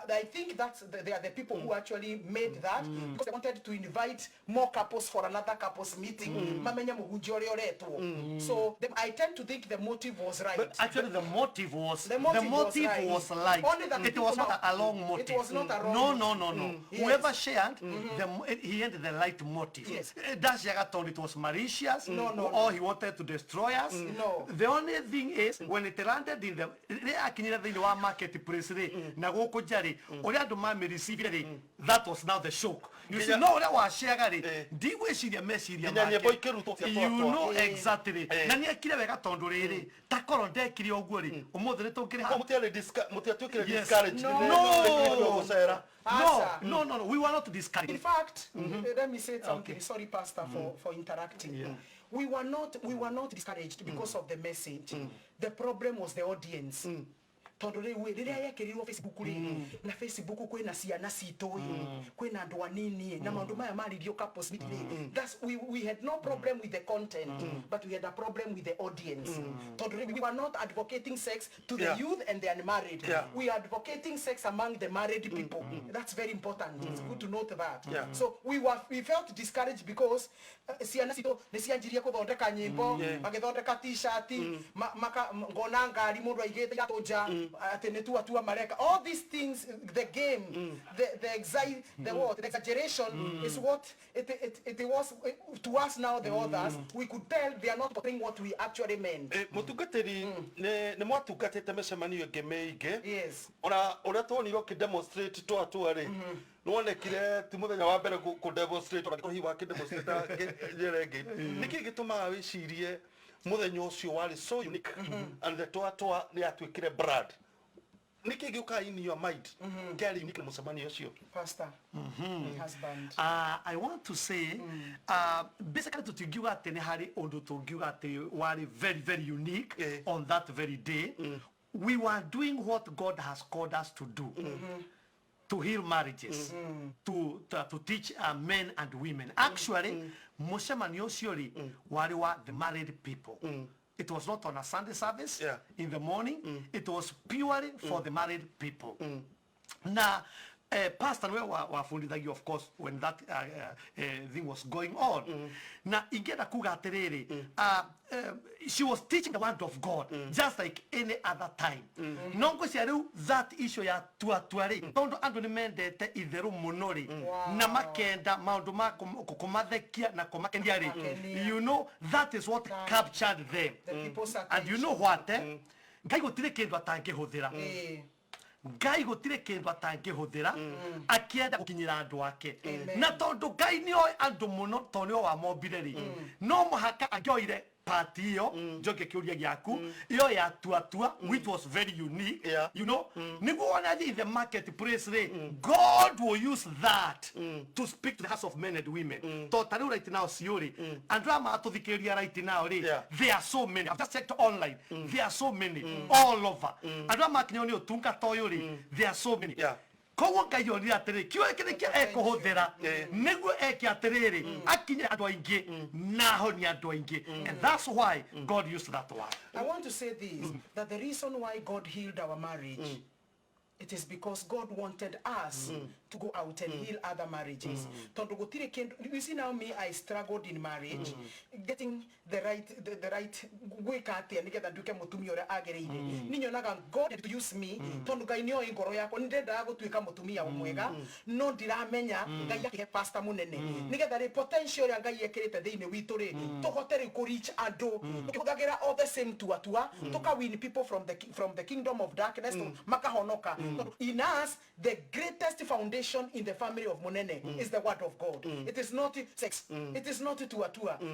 I think they are the people who actually made that because they wanted to invite more couples for another couples meeting. Mamenye mũhunjia ũrĩa ũretwo. So I tend to think the motive was right. But actually, the motive was The motive was motive right. was right. Only that It was people not a wrong motive. It was not a wrong No, motive. no. Whoever shared, he had the right motive. Ndaciaga tondũ it was malicious No, or he wanted to destroy us. No. The only thing is, when it landed in the rĩrĩa akinyire thĩinĩ wa marketplace rĩ, na gũkũ nja rĩ, ũrĩa andũ mamĩreceive rĩ, that was now the shock. You see, no ũrĩa waciaga rĩ, ndigwĩciria meciria Nginya make. nyĩmbo ikĩrutwo cia You twatwa. know exactly. Na nĩ ekire wega tondũ rĩrĩ, takorwo ndekire ũguo rĩ, ũmũthĩ nĩ tũngĩrĩ haha. Mũtiatuĩkire Yes. discouraged No. No. nĩ gũcera? No, Asa. no, we were not discouraged. In fact, let me say something. Sorry, Pastor, for interacting. We were not discouraged because of the message. The problem was the audience. Tondũ rĩu ĩ, rĩrĩa yekĩrirwo Facebook rĩ, na Facebook kwĩna ciana citũ ĩ, kwĩna andũ anini ĩ, na maũndũ maya maririo couples meeting rĩ, we had no problem with the content, but we had a problem with the audience, tondũ rĩu we were not advocating sex to the youth and the unmarried. We are advocating sex among the married people. That's very important. It's good to note that. So we felt discouraged because ciana citũ nĩ cianjirie gũthondeka nyĩmbo, magĩthondeka T-shirt, ngona ngari mũndũ aigĩte iratũ nja atĩ nĩ tua tua mareka. All these things, the game, the exi the what the exaggeration is what it was to us. Now the others, we could tell they are not portraying what we actually meant. Mũtungatĩri, nĩ mwatungatĩte mĩcemanio ĩngĩ mĩingĩ. Ona ũrĩa tuonire ũkĩ-demonstrate twatua rĩ, nĩwonekire ti mũthenya wa mbere kũ-demonstrate, ona hihi wakĩ-demonstrate njĩra ĩngĩ. Nĩkĩ gĩtũmaga wĩcirie mũthenya ũcio warĩ so unique and the twatwa nĩ yatuĩkire brand? Nĩkĩ gĩũkaga in your mind kĩarĩ unique na mũcemanio ũcio? Pastor, my husband. I want to say, basically tũtingiuga atĩ nĩ harĩ ũndũ tũngiuga atĩ warĩ very, very unique on that very day. We were doing what God has called us to do. To heal marriages, to teach men and women. Actually, mũcemanio ũcio rĩ, warĩ wa the married people. It was not on a Sunday service in the morning. It was purely for the married people. Na pastor niwe wabundithagio of course when that thing was going on. Na ingĩenda kuga atĩrĩrĩ, she was teaching the word of God just like any other time. No ngwĩciria rĩu that issue ya tua rĩ, tondũ andũ nĩ mendete itherũ mũno rĩ, na makenda maũndũ ma kũmathekia na kũmakenia rĩ, Kũmakenia. That is what captured them. The people's And you know attention. what, eh? Ngai gũtirĩ kĩndũ atangĩhũthĩra. Ngai gũtirĩ kĩndũ atangĩhũthĩra akĩenda gũkinyĩra andũ ake. Na tondũ Ngai nĩ oĩ andũ mũno, tondũ nĩwe wamombire rĩ, no mũhaka angĩoire part ĩyo, njoke kĩũria gĩaku, ĩyo ya tua, which was very unique, nĩguo wona in the marketplace rĩ, God will use that to speak to the hearts of men and women. Tondũ ta rĩu right now ciũ rĩ, andũ aya maratũthikĩrĩria right now rĩ, there are so many. I've just checked online, there are so many all over. Andũ aya makinywo nĩ ũtungata ũyũ rĩ, there are so many. Koguo Ngai onire atĩrĩ, kiugo gĩkĩ nĩkĩo ekũhũthĩra nĩguo eke atĩrĩrĩ, akinye andũ aingĩ na ahonie andũ aingĩ. And that's why God used that word. I want to say this, that the reason why God healed our marriage, it is because God wanted us to go out and heal other marriages. Tondũ gũtirĩ kĩndũ, you see now me, I struggled in marriage, getting the right gwĩka atĩa nĩgetha nduĩke mũtumia ũrĩa agĩrĩire. Niĩ nyonaga God had to use me, tondũ Ngai nĩoĩ ngoro yakwa, nĩ ndendaga gũtuĩka mũtumia mwega, no ndiramenya Ngai akĩhe pastor mũnene. Nĩgetha rĩ potential ĩrĩa Ngai ekĩrĩte thĩinĩ witũ rĩ, tũhote rĩu kũ reach andũ, tũkĩhũthagĩra all the same tua, tũka win people from the kingdom of darkness, makahonoka. Tondũ in us, the greatest foundation in the family of Munene is the word of God. It is not sex. It is not tua.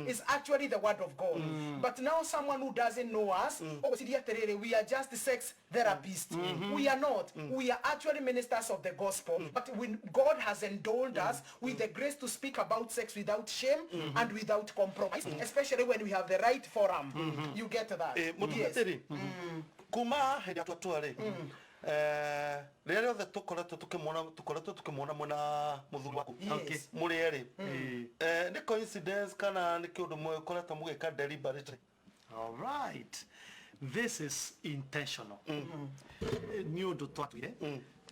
It's actually the word of God. But now someone who doesn't know us, ogwĩciria atĩrĩrĩ, we are just sex therapists. We are not. We are actually ministers of the gospel. But when God has endowed us with the grace to speak about sex without shame and without compromise, especially when we have the right forum. You get that? Mũtungatĩri, kuma hĩndĩ ya twatua rĩ, rĩrĩa rĩothe tũkoretwo tũkĩmuona mwena mũthuri waku mũrĩ erĩ, nĩ coincidence kana nĩ kĩũndũ mũkoretwo mũgĩka deliberately? All right, this is intentional. Nĩ ũndũ twatuire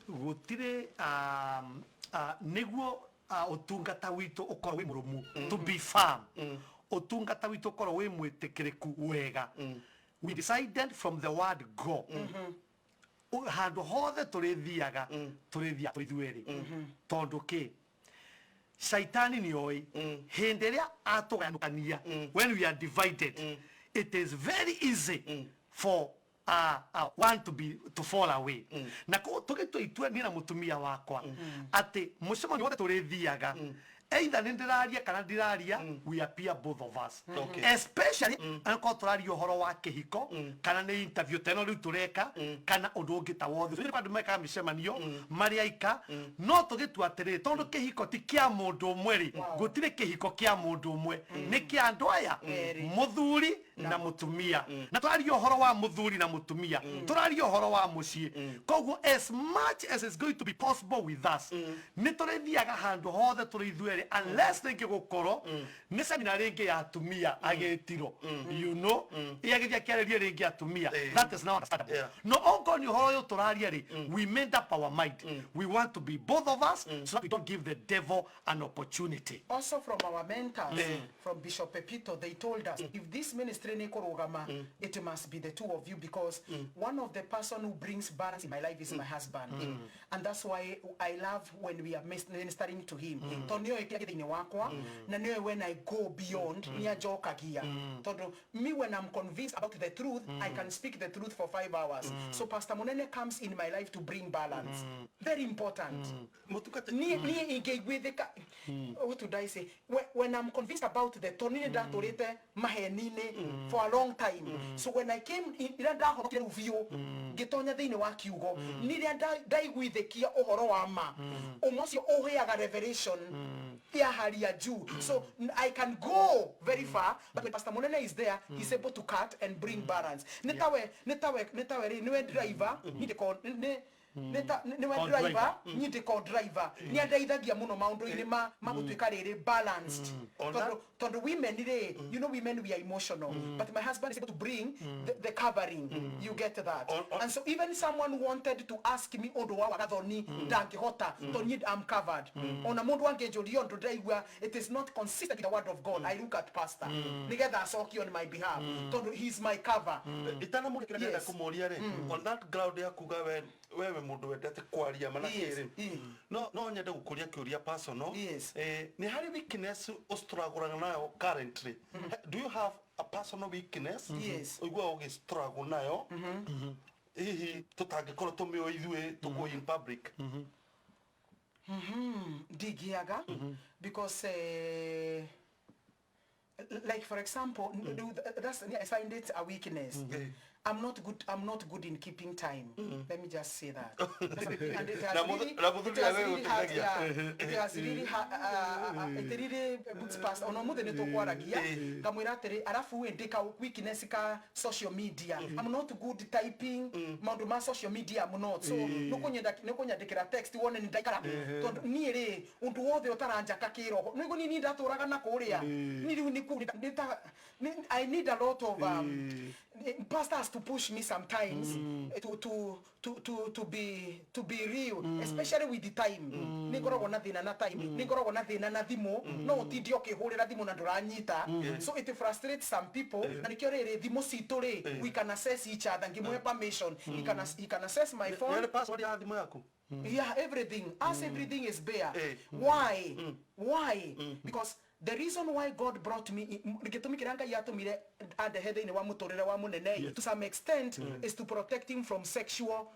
gũtirĩ nĩguo ũtungata witũ ũkorwo wĩ mũrũmu, to be firm, ũtungata witũ ũkorwo wĩ mwĩtĩkĩrĩku wega. We decided from the word go, handũ hothe tũrĩthiaga, tũrĩthiaga tũrĩ ithuerĩ, tondũ kĩ, shaitani nĩ oĩ hĩndĩ ĩrĩa atũgayanũkania, when we are divided, it is very easy for one to fall away. Na koguo tũgĩtua itua niĩ na mũtumia wakwa atĩ mũcemanio wothe tũrĩthiaga, either nĩ ndĩraria kana ndiraria, we appear both of us, especially angĩkorwo tũraria ũhoro wa kĩhiko, kana nĩ interview ta ĩno rĩu tũreka, kana ũndũ ũngĩ ta wothe. Ũcio andũ mekaga mĩcemanio marĩ aika, no tũgĩtua atĩrĩrĩ, tondũ kĩhiko ti kĩa mũndũ ũmwe rĩ, gũtirĩ kĩhiko kĩa mũndũ ũmwe, nĩ kĩa andũ aya, Erĩ. Mũthuri na mũtumia. Na tũraria ũhoro wa mũthuri na mũtumia, tũraria ũhoro wa mũciĩ. Koguo as much as is going to be possible with us, nĩ tũrĩthiaga handũ hothe tũrĩ ithuerĩ, unless rĩngĩ gũkorwo nĩ seminar rĩngĩ ya atumia agĩtirwo, ĩagĩthiĩ akĩarĩrie rĩngĩ atumia. That is now understandable. No okorwo nĩ ũhoro ũyũ tũraria rĩ, we made up our mind, we want to be both of us so that we don't give the devil an opportunity. Also from our mentors, from Bishop Pepito, they told us if this ministry nĩ kũrũgama, it must be the two of you, because one of the person who brings balance in my life is my husband, and that's why I love when we are ministering to him, tondũ nĩoĩ kĩrĩa gĩ thĩinĩ wakwa, na nĩoĩ when I go beyond nĩ anjokagia, tondũ me, when I'm convinced about the truth, I can speak the truth for 5 hours. So Pastor Munene comes in my life to bring balance. Very important. Mũtungati. Niĩ ingĩiguithĩka, what would I say, when I'm convinced about the, tondũ niĩ ndatũrĩte maheni-inĩ for a long time. So when I came in, rĩrĩa ndahonokire rĩu biũ ngĩtonya thĩinĩ wa kiugo, nĩ rĩrĩa ndaiguithĩkia ũhoro wa ma ũmwe ũcio ũheaga revelation ya hali ya juu. So I can go very far, but when Pastor Munene is there, he's able to cut and bring balance. Nĩ tawe rĩ, nĩwe driver, niĩ ndĩkorwo nĩ Nĩwe Co-driver. Driver, niĩ ndĩ co-driver. Nĩ andeithagia mũno maũndũ-inĩ ma gũtuĩka rĩrĩ balanced. On Tondũ women rĩ, women, we are emotional, but my husband is able to bring the covering, you get that? And so even someone wanted to ask me ũndũ wa wagathoni, ndangĩhota tondũ niĩ am covered. Ona mũndũ angĩnjũria ũndũ ndaigua it is not consistent with the word of God, I look at pastor nĩgetha acokie on my behalf, tondũ he is my cover. Itanamũria kĩrĩa ndĩrenda kũmũria rĩ, on that ground ya kuga we wewe mũndũ wendete kwaria mana kĩrĩ, no nyende gũkũria kĩũria personal. Nĩ harĩ weakness ũstruggle nayo currently? Do you have a personal weakness Yes. ũiguaga ũgĩ struggle nayo, hihi tũtangĩkorwo tũmĩũĩ ithuĩ tũkũ in public? Ndingĩaga, because like for example, that's, I find it a weakness. I'm not good in keeping time. Let me just say that. And it has really, Na mũthuri it has we really hurt, gũteithagia. yeah, it has really it really puts past ona mũthĩ nĩ tũkwaragia, ngamwĩra atĩrĩ, arabu ĩ ndĩ ka weakness ka social media. I'm not good typing maũndũ ma social media, I'm not. So nĩkũnyandĩkĩra text wone nĩ ndaikara, tondũ niĩ rĩ, ũndũ wothe ũtaranjaka kĩroho nĩguo niĩ ndatũraga na kũrĩa niĩ rĩu nĩku I need a lot of pastors to push me sometimes to be real, especially with the time. Nĩ ngoragwo na thĩna na time, nĩ ngoragwo na thĩna na thimũ, no ũtinde ũkĩhũrĩra thimũ na ndũranyita, so it frustrates some people. Na nĩkĩo rĩrĩ, thimũ citũ rĩ, we can access each other. Ngĩmũhe permission, he can access my phone. Nĩ password ya thimũ yaku? Yeah, everything as everything is bare. Why? Why? Because the reason why God brought me gĩtũmi kĩrĩa Ngai atũmire andehe thĩinĩ wa mũtũrĩre wa mũnene to some extent is to protect him from sexual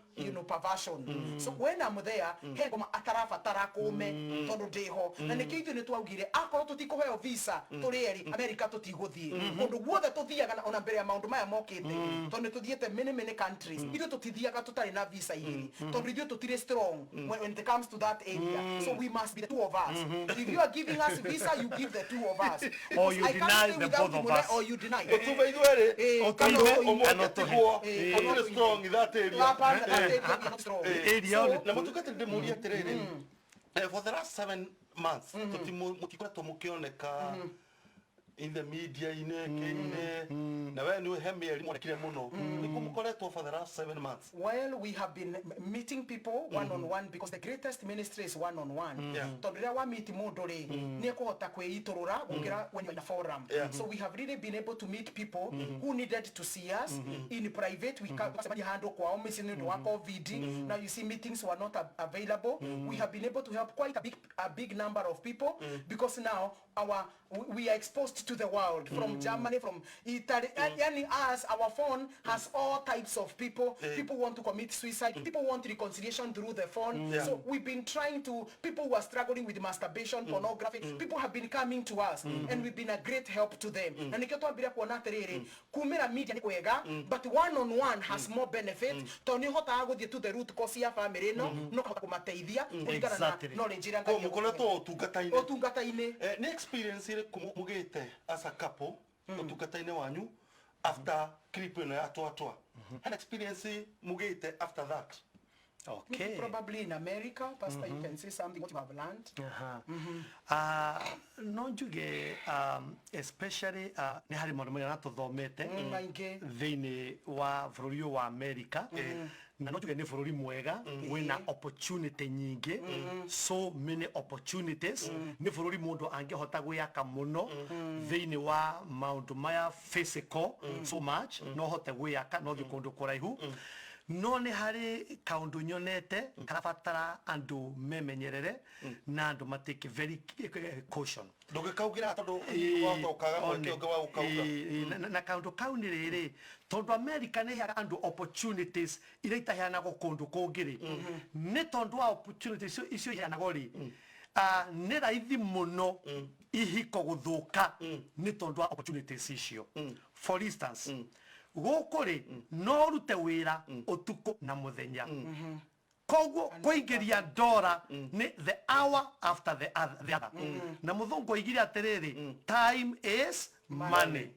perversion. So when I'm there, he ngoma atarabatara kũme tondũ ndĩho. Na nĩkĩo ithuĩ nĩ twaugire akorwo tũtikũheo visa tũrĩ erĩ America, tũtigũthiĩ kũndũ guothe tũthiaga. Na ona mbere ya maũndũ maya mokĩte, tondũ nĩ tũthiĩte many, many countries, ithuĩ tũtithiaga tũtarĩ na visa igĩrĩ, tondũ ithuĩ tũtirĩ strong when it comes to that area. So we must be the two of us. If you are giving us visa, you give the two of us. Or you Because I can't deny stay the without both of Mune us. or you deny. Ũtume ithuĩ erĩ. Kana Ũtume ũtume. Ũmwe kana ũtũhe. atigwo. Kana Ũtirĩ ũtũhe. strong in that area. Hapana, that area we are not strong. Area So, Na mũtungatĩri, ndĩmũrie atĩrĩrĩ, for the last 7 months mũtikoretwo mũkĩoneka in the media-inĩ kĩ-inĩ, na we nĩ he mĩeri mwonekire mũno. Nĩkũ mũkoretwo for the last 7 months? Well, we have been meeting people one on one, because the greatest ministry is one on one. Tondũ rĩrĩa wa meet mũndũ rĩ, nĩ ekũhota kwĩitũrũra gũkĩra when you're in a forum. So we have really been able to meet people who needed to see us in private. We can handũ kwao mĩciĩ nĩ ũndũ wa COVID. Now you see meetings were not available. We have been able to help quite a big number of people, because now our we are exposed to the world, from Germany, from Italy. Yani us, our phone has all types of people. People want to commit suicide. People want reconciliation through the phone. So we've been trying to, people who are struggling with masturbation, pornography, people have been coming to us and we've been a great help to them. Na nikio twambire kuona atiriri, kumira media ni kwega, but one on one has more benefit, tondu ni uhotaga guthie to the root cause ya family ino, no kahota kumateithia kuringana na knowledge ĩrĩa Ko Ngai mũkoretwo ũtungata-inĩ? Ũtungata-inĩ. Nĩ experience ĩrĩkũ mũgĩte as a couple ũtungata-inĩ wanyu after clip ĩno ya twatwa? Hena experience mũgĩte after that? Okay. Probably in America, Pastor, you can say something what you have learned. Aha. No njuge especially nĩ harĩ maũndũ marĩa tũthomete Maingĩ. Thĩinĩ wa bũrũri ũyũ wa America, na no njuge nĩ bũrũri mwega wĩna opportunity nyingĩ, so many opportunities. Nĩ bũrũri mũndũ angĩhota gwĩaka mũno thĩinĩ wa maũndũ maya physical so much, no hote gwĩaka no thiĩ kũndũ kũraihu. No nĩ harĩ kaũndũ nyonete karabatara andũ memenyerere na andũ matake very caution. Ndũngĩkaugĩra tondũ wahota ũkaga mweke ũngĩ wa gũkauga. Na kaũndũ kau nĩ rĩrĩ, tondũ America nĩ ĩheaga andũ opportunities iria itaheanagwo kũndũ kũngĩ rĩ, nĩ tondũ wa opportunities icio iheanagwo rĩ, nĩ raithi mũno ihiko gũthũka nĩ tondũ wa opportunities icio. For instance, gũkũ rĩ, no ũrute wĩra ũtukũ na mũthenya, koguo kũingĩria ndora nĩ the hour after the other, the other. Na mũthũngũ oigire atĩrĩrĩ, "Time is money."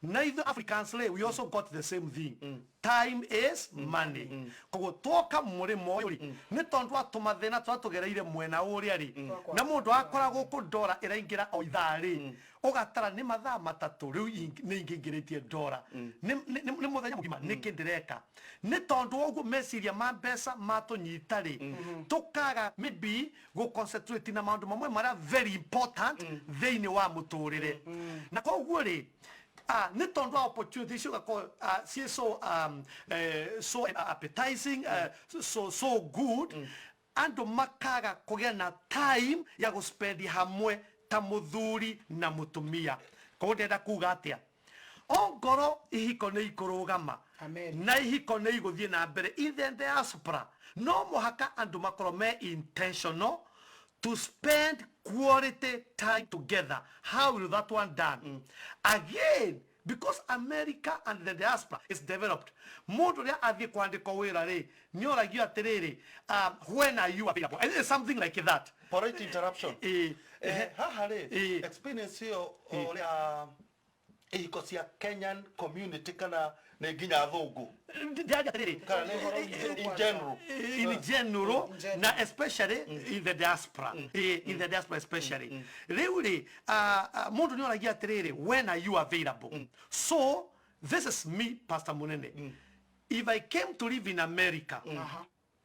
Na ithuĩ Africans rĩ, we also got the same thing, time is money. Koguo twoka mũrĩmo ũyũ rĩ, nĩ tondũ wa tũmathĩna tũrĩa tũgereire mwena ũrĩa rĩ, na mũndũ akora gũkũ ndora ĩraingĩra o ithaa rĩ, ũgatara nĩ mathaa 3 rĩu nĩ ingĩingĩrĩtie ndora, nĩ mũthenya mũgima nĩkĩ ndĩreka. Nĩ tondũ wa ũguo meciria ma mbeca matũnyita rĩ, tũkaga maybe gũ concentrate na maũndũ mamwe marĩa very important thĩinĩ wa mũtũrĩre. Na koguo rĩ, nĩ tondũ wa opportunity icio ũgakorwo ciĩ so appetizing, so good, andũ makaga kũgĩa na time ya gũspendi hamwe ta mũthuri na mũtumia. Koguo ndĩrenda kuga atĩa? Ongorwo ihiko nĩ ikũrũgama Amen. na ihiko nĩ igũthiĩ na mbere in the diaspora, no mũhaka andũ makorwo me intentional to spend quality time together. How will that one done? Again, because America and the diaspora is developed, mũndũ ũrĩa athiĩ kwandĩkwo wĩra rĩ, nĩ oragio atĩrĩrĩ, "When are you available?" And it's something like that. Polite interruption. Haha rĩ, experience ĩyo ũrĩa ihiko cia Kenyan community kana nĩ nginya athũngũ? Ndĩraria atĩrĩrĩ, Kana nĩ in general? In general. In general. Na especially in the diaspora. In the diaspora especially rĩu rĩ, mũndũ nĩ oragia atĩrĩrĩ, "When are you available?" So this is me, Pastor Munene. If I came to live in America,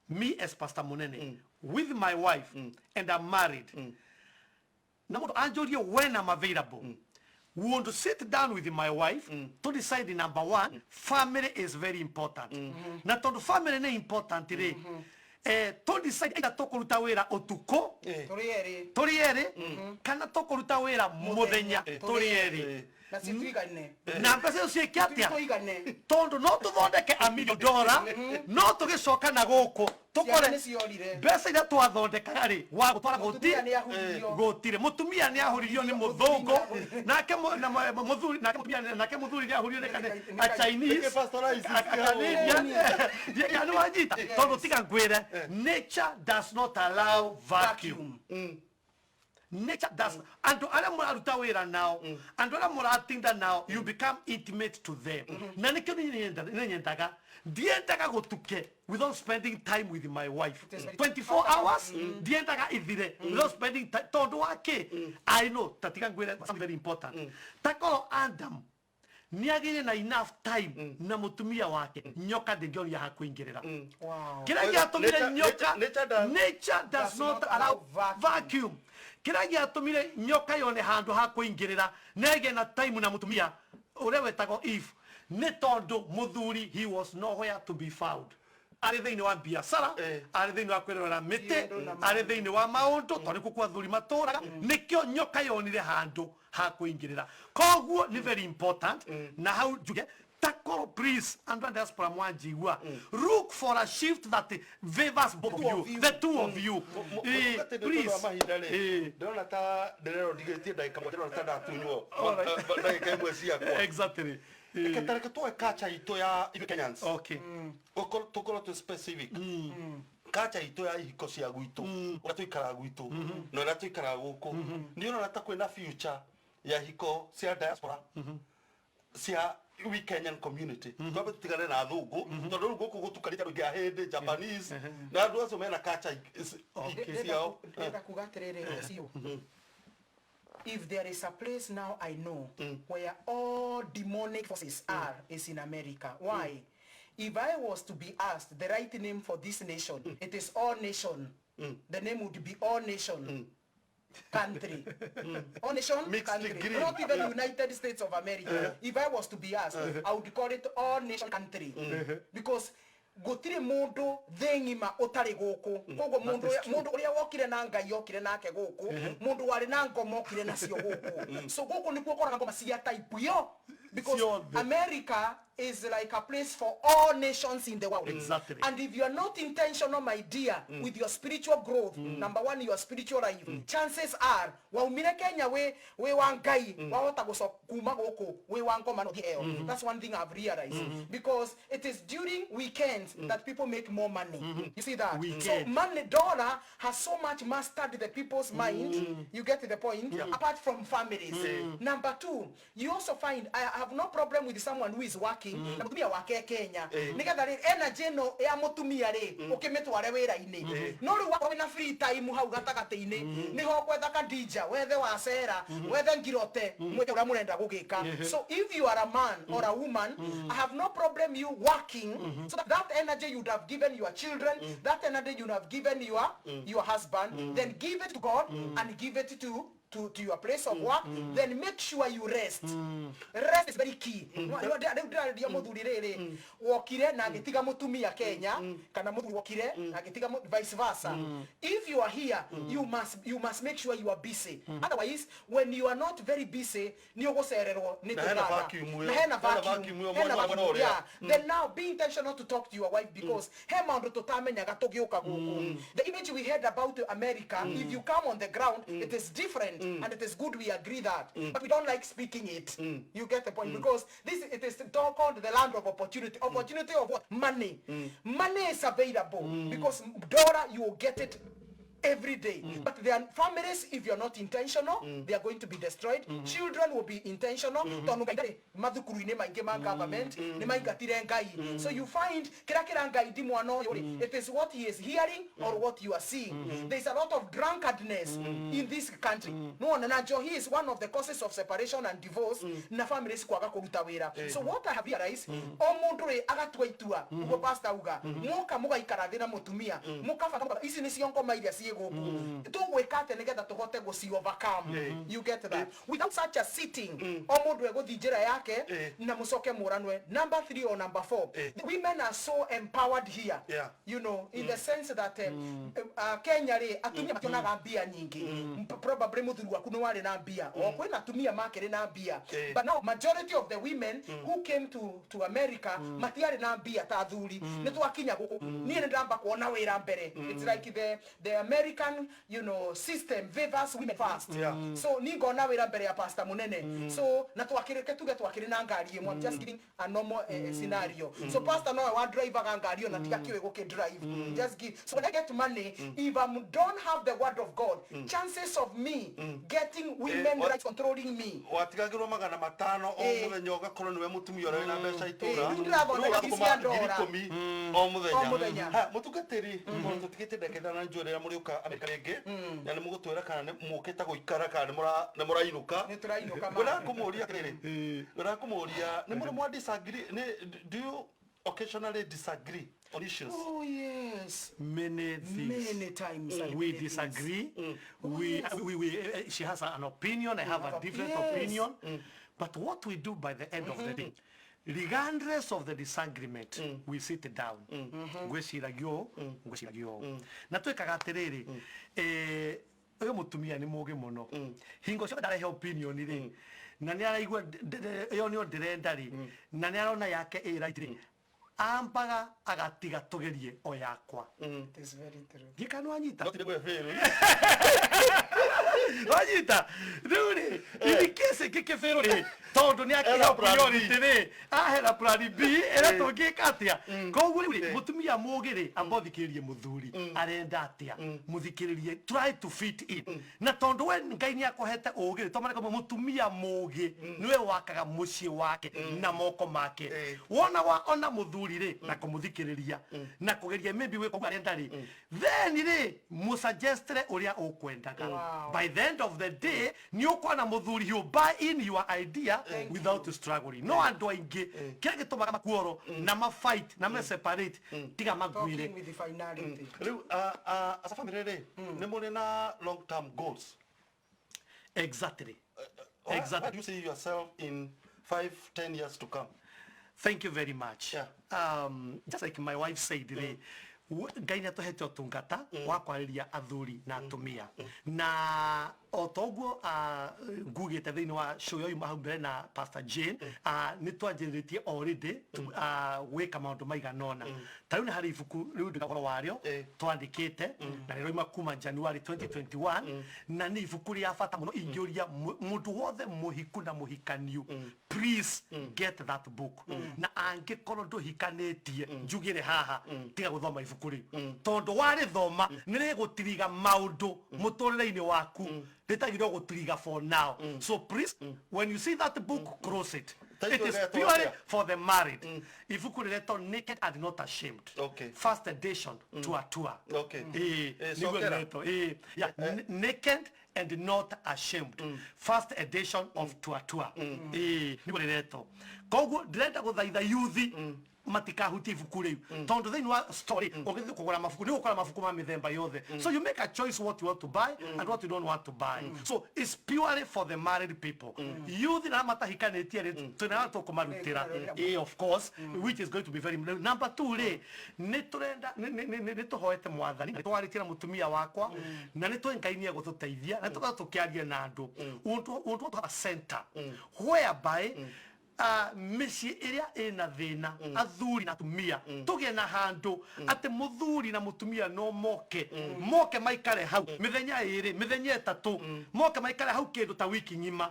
me as Pastor Munene with my wife, and I'm married, na mũndũ anjũrie when I'm available, we want to sit down with my wife to decide. Number one, family is very important. Na tondũ family nĩ important rĩ, to decide either tũkũruta wĩra ũtukũ Tũrĩ erĩ. Tũrĩ erĩ, kana tũkũruta wĩra mũthenya tũrĩ erĩ. Na cituigane. Na mbeca icio ciĩke atĩa? Tuigane. Tondũ no tũthondeke a million dollar, no tũgĩcoka na gũkũ tũkore Ciana nĩ ciorire. Mbeca iria twathondekaga rĩ, wa gũtwara Mũtumia gũti nĩ ahuririo. Gũtirĩ. Mũtumia nĩ ahuririo nĩ mũthũngũ, nake na mũthuri, nake mũtumia, nake mũthuri nĩ ahuririo nĩ a Chinese, Nĩkĩ Pastor Rice a Canadian. Nĩ wanyita? Tondũ tiga ngwĩre, nature does not allow vacuum. Nature does. Andũ arĩa mũraruta wĩra nao, andũ arĩa mũratinda nao, you become intimate to them. Na nĩkĩo niĩ nyendaga, ndiendaga gũtuke without spending time with my wife. It is very 24 hours ndiendaga ithire without spending time. Tondũ wa kĩ? I know, tatiga ngwĩre something very important. Takorwo Adam nĩ agĩire na enough time na mũtumia wake, nyoka ndĩngĩonia ha kũingĩrĩra. Kĩrĩa gĩatũmire nyoka Nature does- nature does not allow vacuum. Kĩrĩa gĩatũmire nyoka yone handũ ha kũingĩrĩra na ĩgĩe na time na mũtumia ũrĩa wetagwo Eve nĩ tondũ mũthuri, he was nowhere to be found, arĩ thĩinĩ wa biacara, arĩ thĩinĩ wa kwĩrorera mĩtĩ, Maũndũ na arĩ thĩinĩ wa maũndũ, tondũ nĩkuo kwa athuri matũraga. Nĩkĩo nyoka yonire handũ ha kũingĩrĩra. Koguo nĩ very important. Na hau njuge takorwo, please, andũ a diaspora mwanjigua, look for a shift that favors both of Two you, of you. the two of you. Mũtungatĩri, nĩ ũndũ wa Please. mahinda rĩ, ndĩrona ta ndĩrerwo ndigĩtie ndagĩka 7, ndĩrona ta ndatunywo Alright. ndagĩka 1 ciakwa. Reke tuoe culture itũ ya ithuĩ Kenyans. Tũkorwo twĩ specific, culture itũ ya ihiko cia gwitũ, ũrĩa tũikaraga gwitũ na ũrĩa tũikaraga gũkũ, nĩ ũrona ta kwĩna future ya ihiko cia diaspora cia we Kenyan community? Twambe tutigane na athũngũ, tondũ rĩu gũkũ gũtukanĩte andũ aingĩ a Hindi, Japanese, na andũ acio mena culture ciao. Ndĩrenda kuga atĩrĩrĩ, cio, if there is a place now I know where all demonic forces are, is in America. Why? If I was to be asked the right name for this nation, it is All Nation. The name would be All Nation Country. All Nation Mixed Country. green. Not even United States of America. If I was to be asked, I would call it All Nation Country. Because gũtirĩ mũndũ thĩ ng'ima ũtarĩ gũkũ. Koguo mũndũ ũrĩa wokire na Ngai okire nake gũkũ, mũndũ warĩ na ngoma okire nacio gũkũ. So gũkũ nĩkuo ũkoraga ngoma cia type ĩyo, because Ciothe. America is like a place for all nations in the world. Exactly. And if you are not intentional, my dear, with your spiritual growth, number one, your spiritual life, chances are, waumire Kenya we wa Ngai, wahota kuma guku we wa ngoma no heo. That's one thing I've realized. Because it is during weekends that people make more money. You see that? Weekend. So money, dollar has so much mastered the people's mind. You get to the point? Apart from families. Number two, you also find, I have no problem with someone who is working. Na mutumia wake Kenya. Nigetha ri energy no ya mutumia ri ukimitware wira-ini. No riu wakorwo wina free time hau gatagati-ini niho gwetha kadija, wethe wacera, wethe ngirote, mwike uria murenda gugika. So if you are a man or a woman, I have no problem you working so that energy you would have given your children, that energy you would have given your husband, then give it to God and give it to your place of work, then make sure you rest. Rest is very key. Ndĩraria mũthuri rĩrĩ wokire na agĩtiga mũtumia Kenya kana mũthuri wokire na agĩtiga vice versa. If you are here, you must make sure you are busy. Otherwise, when you are not very busy, nĩ ũgũcererwo nĩ tũtara. Na hena vacuum. Hena vacuum. Yeah. Then now be intentional to talk to your wife because he maũndũ tũtamenyaga tũgĩũka gũkũ. The image we heard about America, if you come on the ground, it is different. And it is good we agree that, but we don't like speaking it. You get the point? Because this, it is called the land of opportunity. Opportunity of what? Money. Money is available because dollar, you will get it every day. But there are families, if you're not intentional, they are going to be destroyed. Children will be intentional. Government, so you find it is what he is hearing or what you are seeing. There's a lot of drunkardness in this country. No, he is one of the causes of separation and divorce. Na families kwaga kuruta wira. So what I have realized, o mundu ri agatua itua, ugo pastor uga, muka mugaikara thi na mutumia, mukabanga ici ni cio ngoma iria ci guku. Tugwika atia nigetha tuhote guci overcome. You get that? Without such a sitting, o mundu eguthi njira yake na mucoke muranwe. Number 3 or number 4, the women are so empowered here. Yeah. You know, in the sense that Kenya ri atumia mationaga mbia nyingi. Probably muthuri waku ni wari na mbia. O kwina atumia makiri na mbia. But now majority of the women who came to America matiari na mbia ta athuri. Ni twakinya guku. Nie ni ndamba kuona wira mbere. It's like the American, you know, system favors women first. Yeah. So ni ngona wira mbere ya pastor munene. So na twakirike tuge twakiri na ngari imwe. I'm just giving a normal scenario. So pastor no wa driver ga ngari ona tiga kiwe guki drive. Just give. So when I get money, if I don't have the word of God, chances of me getting women rights controlling me. Watigagirwo magana matano o muthenya ugakorwo niwe mutumia uria wina mbeca itura. Riu ndirathondeka cia ndora. O muthenya. Ha mutungatiri tutigite ndagika ithano na njũĩ rĩrĩa mũrĩũka Amerika rĩngĩ na nĩ mũgũtwĩra kana nĩ mũkĩte gũikara kana nĩ mũrainũka. Nĩ tũrainũka. Ngwenda kũmũria atĩrĩrĩ, ngwenda kũmũria nĩ mũrĩ mwa disagree, do you occasionally disagree on issues? Oh yes. Many things. Many times. We disagree. We she has an opinion, I have a different opinion. But what we do by the end of the day, regardless of the disagreement, we sit down. Ngwĩciragia ngwĩciragia ũũ. Na twĩkaga atĩrĩrĩ, ũyũ mũtumia nĩ mũgĩ mũno. Hingo ciothe ndarehe opinion rĩ, na nĩ araigua ĩyo nĩyo ndĩrenda rĩ, na nĩ arona yake ĩ right rĩ, ambaga agatiga tugerie o yakwa. It is very true. Gĩka nĩ wanyita? No ti nĩ Wanyita? Rĩu rĩ, in case ngĩkĩbĩrwo rĩ, tondũ nĩ akĩheo priority rĩ, ahera plan B ĩrĩa tũngĩka atĩa. Koguo rĩu rĩ, mũtumia mũgĩ rĩ, amba ũthikĩrĩrie mũthuri arenda atĩa, mũthikĩrĩrie, try to fit in. Na tondũ we Ngai nĩ akũhete ũgĩ rĩ, tondũ mũtumia mũgĩ nĩwe wakaga mũciĩ wake na moko make. Wona wa ona mũthuri rĩ, na kũmũthikĩrĩria na kũgeria maybe wĩka ũguo arenda rĩ, then rĩ, mũsuggestere ũrĩa ũkwendaga. By the end of the day, nĩ ũkuona mũthuri you buy in your idea without struggling. No andũ aingĩ kĩrĩa gĩtũmaga makuoro na ma fight na ma separate tiga maguire. Talking with the finality. Rĩu as a family rĩ, nĩ mũrĩ na long term goals? Exactly. Exactly. Where do you see yourself in 5-10 years to come? Thank you very much. Yeah. Just like my wife said, Ngai nĩ atũhete ũtungata wa kwarĩria athuri na atumia. Na O toguo ngugĩte thĩinĩ wa show yoima hau mbere na Pastor Jane, nĩ twanjĩrĩrĩtie already gwĩka maũndũ maigana ũna. Ta rĩu nĩ harĩ ibuku rĩu ndĩ ũhoro warĩo twandĩkĩte na rĩroima kuma January 2021, na nĩ ibuku rĩa bata mũno. Ingĩũria mũndũ wothe mũhiku na mũhikaniu, please get that book. Na angĩkorwo ndũhikanĩtie, njugĩre haha, tiga gũthoma ibuku rĩu, tondũ warĩthoma nĩ rĩgũtiriga maũndũ mũtũrĩre-inĩ waku rĩtagĩrĩirwo gũtiriga for now. So please, when you see that book, close it. Title It is ĩretwo purely atĩa? for the married. Ibuku rĩretwo Naked and Not Ashamed, first edition, Tua Tua. Nĩguo Cokera. rĩretwo. Yeah, Naked and Not Ashamed, first edition of Tua Tua. Nĩguo rĩretwo. Koguo ndĩrenda gũthaitha yuthi matikahutie ibuku rĩu, tondũ thĩinĩ wa story ũngĩthiĩ kũgũra mabuku nĩ ũgũkora mabuku ma mĩthemba yothe. So you make a choice what you want to buy and what you don't want to buy. So it's purely for the married people. Youth na matahikanĩtie rĩ, twĩna arĩa tũkũmarutĩra. Of course, which is going to be very. Number two rĩ, nĩ tũrenda nĩ tũhoete Mwathani, nĩ twarĩtie na mũtumia wakwa, na nĩ tũĩ Ngai nĩ egũtũteithia, na tũkorwo tũkĩaria na andũ. We want to have a center whereby mĩciĩ ĩrĩa ĩna thĩna, athuri na atumia, tũgĩe na handũ atĩ mũthuri na mũtumia no moke maikare hau mĩthenya 2, mĩthenya 3, moke maikare hau kĩndũ ta wiki ng'ima,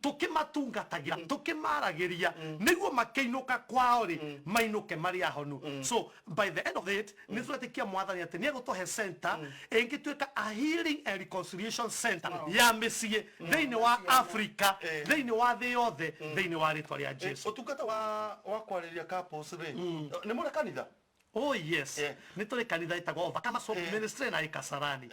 tũkĩmatungatagĩra, tũkĩmaragĩria, nĩguo makĩinũka kwao rĩ, mainũke marĩ ahonu. So by the end of it, nĩ tũretĩkia Mwathani atĩ nĩ egũtũhe center ĩngĩtuĩka a healing and reconciliation center ya mĩciĩ thĩinĩ wa Africa, thĩinĩ wa thĩ yothe, thĩinĩ wa rĩtwa rĩa Jesu. Ũtungata wa kwarĩria couples rĩ, nĩ mũrĩ kanitha? Oh yes. Nĩ tũrĩ kanitha ĩtagwo Overcomers Hope Ministry na ĩ Kasarani.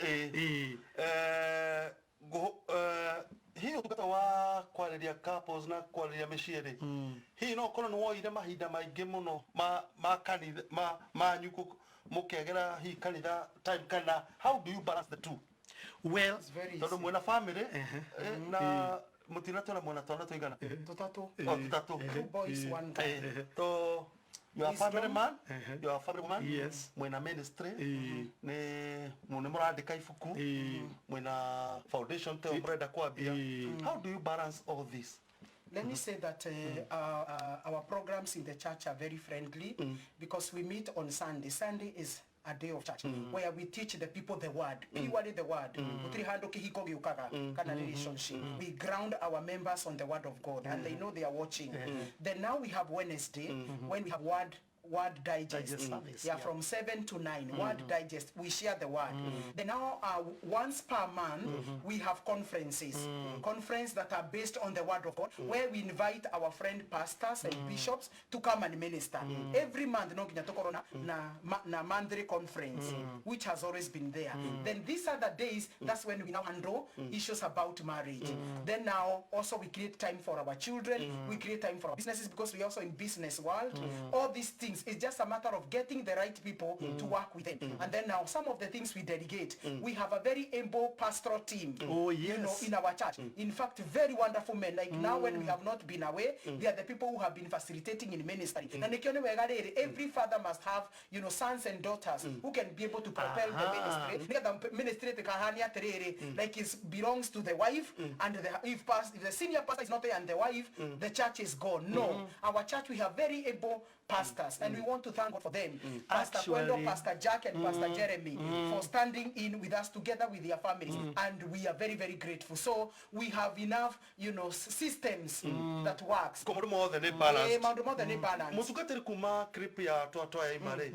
Hihi ũtungata wa kwarĩria couples na kwarĩria mĩciĩ rĩ, hihi no ũkorwo nĩ woire mahinda maingĩ mũno ma kanitha ma manyu mũkegera hihi kanitha time, kana how do you balance the two? Well, It's very Tondũ easy. mwĩna family na mũtinatwĩra mwena twana tũigana? Tũtatũ. O tũtatũ. Two boys, one girl. So you are a family Wisdom. man, you are a family woman, mwĩna ministry, nĩ mũrandĩka ibuku, mwĩna foundation teo mũrenda kwambia. How do you balance all this? Let me say that our programs in the church are very friendly because we meet on Sunday. Sunday is a day of church where we teach the people the word, purely the word. Gũtirĩ handũ kĩhiko gĩũkaga kana relationship. We ground our members on the word of God and they know they are watching. Then now we have Wednesday when we have word digest. Digest service, Yeah, from 7 to 9, word digest. We share the word. Then now, once per month, we have conferences. Conference that are based on the word of God, where we invite our friend pastors and bishops to come and minister. Every month, no nginya tũkorwo na monthly conference, which has always been there. Then these other days, that's when we now handle issues about marriage. Then now, also we create time for our children, we create time for our businesses because we are also in business world. All these things, it's just a matter of getting the right people to work with them. And then now, some of the things we delegate, we have a very able pastoral team in our church. In fact, very wonderful men. Like now when we have not been away, they are the people who have been facilitating in ministry. Na nĩkĩo nĩ wega rĩrĩ, every father must have sons and daughters who can be able to propel the ministry. Nĩgetha ministry ĩtikahane atĩrĩrĩ, like it belongs to the wife and if the senior pastor is not there and the wife, the church is gone. No, our church, we have very able pastors and we want to thank God for them. Pastor Kwendo, Pastor Jack and Pastor Jeremy for standing in with us together with their families, and we are very, very grateful. So we have enough systems that works. Maũndũ mothe nĩ balanced. Maũndũ mothe nĩ balanced. Mũtungatĩri, kuma clip ya twatwa ya ima rĩ,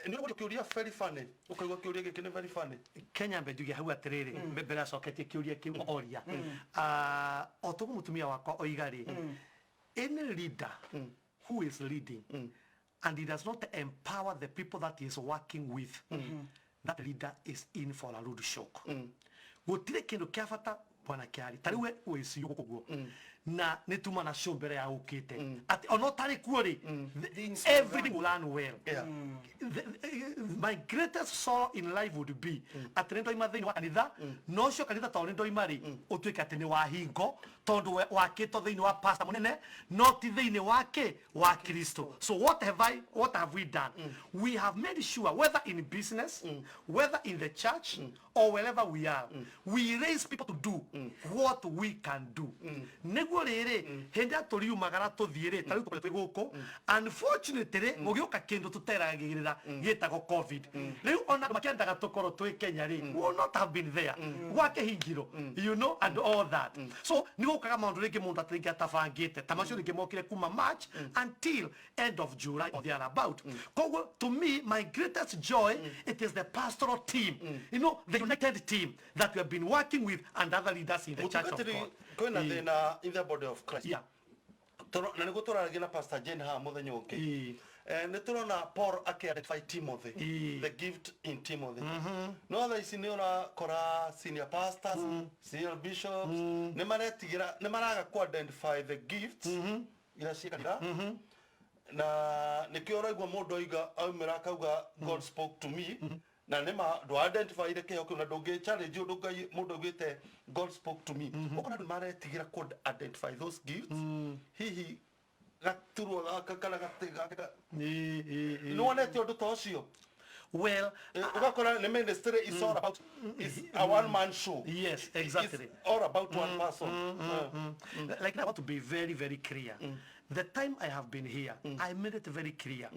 nĩ ũguo kĩũria very funny, ũkaigua kĩũria gĩkĩ nĩ very funny. Kenya mbe njuge hau atĩrĩrĩ, mbere acoketie kĩũria kĩu oria, o toguo mũtumia wakwa oiga rĩ, any leader who is leading and he does not empower the people that he is working with, that leader is in for a rude shock. Gũtirĩ kĩndũ kĩa bata, bwana Kĩari, ta rĩu we wĩciũ gũkũ guo. Na nĩ tuma na show mbere ya ũkĩte atĩ ona ũtarĩ kuo rĩ, Things will everything will run well. My greatest sorrow in life would be atĩ nĩ ndoima thĩinĩ wa kanitha, na ũcio kanitha tondũ nĩ ndoima rĩ, ũtuĩke atĩ nĩ wa hingo, tondũ wakĩtwo thĩinĩ wa pastor mũnene, no ti thĩinĩ wa kĩ wa Kristo. So what have we done? We have made sure, whether in business, whether in the church or wherever we are, we raise people to do what we can do, nĩguo rĩrĩ hĩndĩ ĩrĩa tũriumagara tũthiĩ rĩ, ta rĩu tũkoretwo twĩ gũkũ, unfortunately gũgĩũka kĩndũ tũteragĩrĩra gĩtagwo COVID. Rĩu ona andũ makĩendaga tũkorwo twĩ Kenya rĩ, we will not have been there gwakĩhingirwo, and all that. So nĩ gũkaga maũndũ rĩngĩ mũndũ atĩ rĩngĩ atabangĩte ta macio, rĩngĩ mokire kuma March until end of July or thereabout. Koguo to me, my greatest joy, it is the pastoral team, the united team that we have been working with and other leaders in the Church of Mũtungatĩri, God. Kwĩna thĩna in the body of Christ. Na nĩguo tũraragia na Pastor Jane haha mũthenya ũngĩ. Nĩ tũrona Paul akĩ-identify Timothy, the gift in Timothy. No thaa ici nĩ ũrakora senior pastors, senior bishops nĩ maretigĩra, nĩ maraga ku-identify the gifts iria ciĩ kanitha, na nĩkĩo ũraigua mũndũ oiga, aumĩra akauga, "God spoke to me," na nĩ ma ndũ identify kĩheo kĩu, na ndũngĩ challenge ũndũ Ngai mũndũ augĩte, "God spoke to me." Ũkona andũ maretigĩra ku identify those gifts, hihi gaturwa gaka kana gatĩ gaka. Nĩ wonete ũndũ ta ũcio? Well, Ũgakora nĩ ministry is all about, is a one man show. Yes, exactly. It's all about one person. Like, I want to be very, very clear. The time I have been here, I made it very clear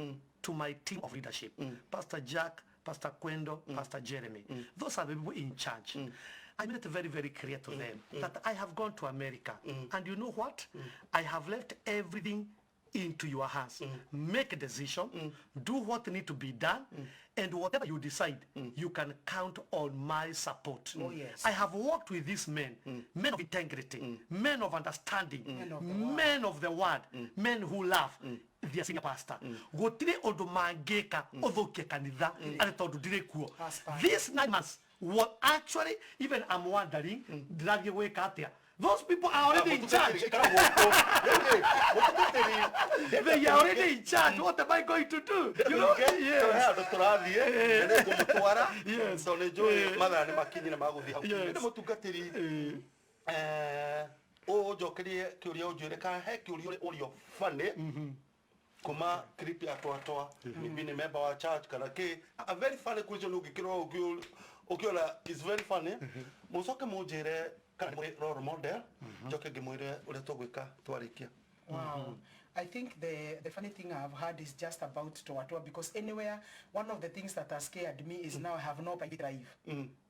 to my team of leadership, Pastor Jack, Pastor Kwendo, Pastor Jeremy. Those are the people in charge. I made it very, very clear to them that I have gone to America. And you know what? I have left everything into your hands. Make a decision, do what need to be done, and whatever you decide, you can count on my support. Oh, yes. I have worked with these men, men of integrity, men of understanding, Men of the word. Men of the word, men who love their senior pastor. Gũtirĩ ũndũ mangĩka ũthũkie kanitha arĩ tondũ ndirĩ kuo. Pastor. These 9 months was actually, even I'm wondering, ndĩrathiĩ gwĩka atĩa? Those people are already in charge. They are already in charge. What am I going to do? He Yes. handå tå rathiä nä ngå må twara tondå nä njå mathaa nä makinyire magå thiä hau. Yes. Nĩ mũtungatĩri, å njokerie kä å ria, å njä re kana he kä å ria å rio bani kuma clip ya twatwa, maybe nĩ member wa church kana kä, a very funny question ũngĩkĩrwo ũkĩona is very funny. Mũcoke mũnjĩre kana nĩ mũrĩ role model, njoke ngĩmwĩre ũrĩa tũgwĩka twarĩkia. Wow. I think the funny thing I've heard is just about Toatua, because anywhere, one of the things that has scared me is now I have no private life.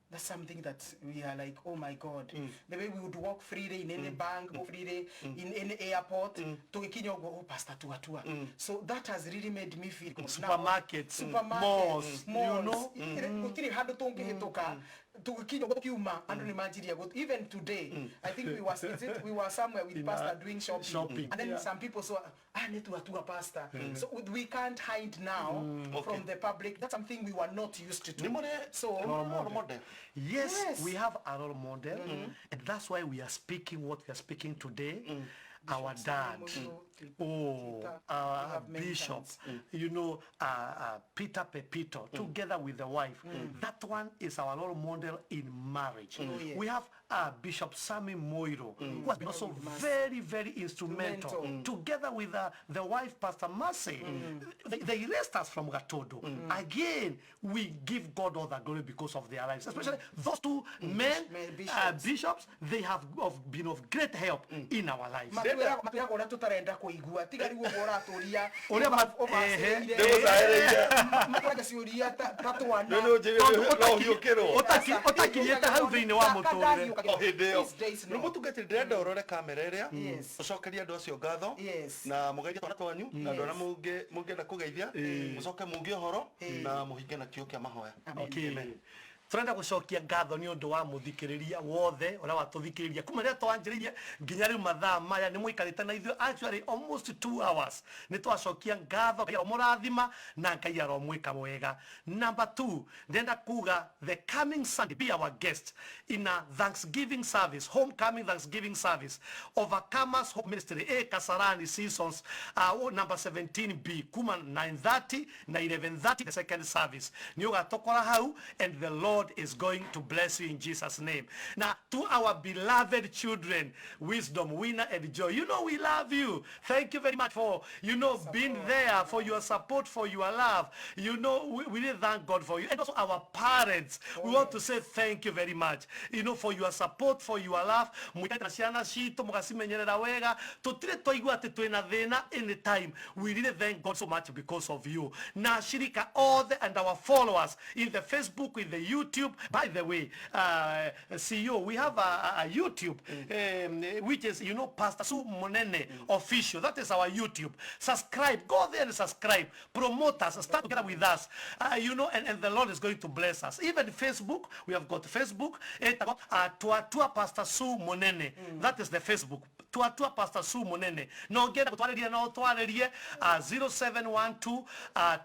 That's something that we are like, oh my God. The way we would walk freely in any bank, go freely in any airport, tugikinya ũguo, oh, Pastor Tuatua. So that has really made me feel now- Supermarkets, supermarkets, malls, you malls. know? Gũtirĩ handũ tũngĩhĩtũka tũgĩkinya ũguo tũkiuma andũ nĩ manjirie even today, I think we was, is it, we were somewhere with In pastor doing shopping, shopping, and then some people saw, ah, nĩ Tuatua pastor. So we can't hide now from the public. That's something we were not used to. Nĩ mũrĩ So role model? Yes, Yes. we have a role model, and that's why we are speaking what we are speaking today. Our dad, oh, Peter, our we have many bishop, dads. Peter Pepito, together with the wife. That one is our role model in marriage. Oh, yes. We have Bishop Sammy Moiro, who has been also very, very instrumental, Instrumental. together with the wife, Pastor Mercy. They raised us from Gatodo. Again, we give God all the glory because of their lives, especially those two men, Men, bishops. Bishops, they have been of great help in our lives. Matwĩraga ũrĩa tũtarenda kũigua, tiga rĩu ũguo ũratũria. Ũrĩa Ũbacĩrĩire. Nĩgũcaĩrĩire. Matũragia ciũria ta twana. Nĩ nĩ ũnjĩrĩire no ũhiũkĩrwo. Ũtakinyĩte hau thĩinĩ wa mũtũrĩre. O hĩndĩ ĩyo These days, no. nĩ mũtungatĩri, ndĩrenda ũrore kamera ĩrĩa, ũcokerie andũ acio ngatho na mũgeithie twana twanyu na andũ arĩa mũngĩenda kũgeithia, mũcoke muge ũhoro na mũhinge na kĩo kĩa mahoya. Okay. Turenda gucokia ngatho ni undu wa muthikiriria wothe uria watuthikiriria kuma riria twanjiririe nginya riu mathaa maya ni muikarite na ithuĩ, actually almost 2 hours. Ni twacokia ngatho. Ngai aromũrathima na Ngai aromwĩka wega. Number 2, ndenda kuga the coming Sunday, be our guest in a thanksgiving service, homecoming thanksgiving service, Overcomers Hope Ministry, A Kasarani Seasons, number 17B, kuma 9:30 na 11:30, the second service. Ni ugatokora hau, and the Lord is going to bless you in Jesus' name. Now, to our beloved children, Wisdom, Winner, and Joy, you know we love you. Thank you very much for being there, for your support, for your love. We really thank God for you. And also our parents, we want to say thank you very much for your support, for your love. Mwikaite na ciana citũ, mũgacimenyerera wega. Tũtirĩ twaigua atĩ twĩna thĩna anytime. We really thank God so much because of you. Na shirika othe and our followers in the Facebook, in the YouTube. By the way, CEO, we have a YouTube, which is Pastor Sue Munene Official. That is our YouTube. Subscribe. Go there and subscribe. Promote us. Start together with us. And the Lord is going to bless us. Even Facebook, we have got Facebook. Tuatua Pastor Sue Munene. That is the Facebook. Tuatua Pastor Sue Munene. No ngenda gutwariria no twaririe 0712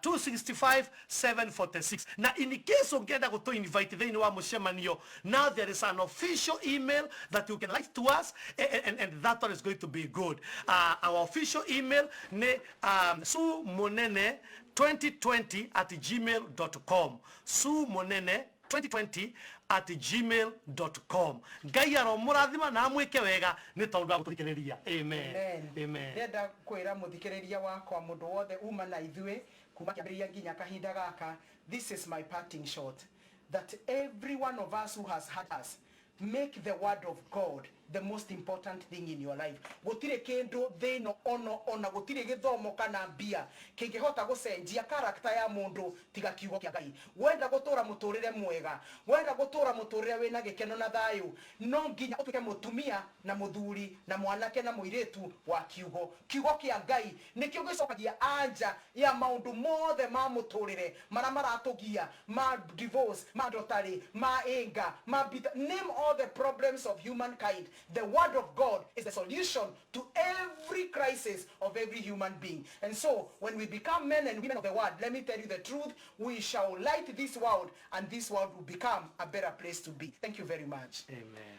265 746. Na in case ungenda gutu invite thĩinĩ wa mũcemanio, now there is an official email that you can write to us, and that one is going to be good. Our official email ni suemunene2020@gmail.com, suemunene2020@gmail.com. Ngai aromũrathima na amwĩke wega nĩ tondũ wa gũtũthikĩrĩria. Amen. Amen. Ndenda kwĩra mũthikĩrĩria wakwa, mũndũ wothe uma na ithuĩ kuma kĩambĩrĩria nginya kahinda gaka, this is my parting shot, that every one of us who has had us make the word of God the most important thing in your life. Gũtirĩ kĩndũ thĩ ĩno ono ona gũtirĩ gĩthomo kana mbia kĩngĩhota gũcenjia character ya mũndũ tiga kiugo kĩa Ngai. Wenda gũtũra mũtũrĩre mwega, wenda gũtũra mũtũrĩre wĩna gĩkeno na thayũ, no nginya ũtuĩke mũtumia na mũthuri na mwanake na mũirĩtu wa kiugo. Kiugo kĩa Ngai nĩkĩo gĩcokagia anja ya maũndũ mothe ma mũtũrĩre marĩa maratũgia, ma divorce, ma adultery, ma anger, ma bitter, name all the problems of humankind. The word of God is the solution to every crisis of every human being. And so when we become men and women of the word, let me tell you the truth, we shall light this world, and this world will become a better place to be. Thank you very much. Amen.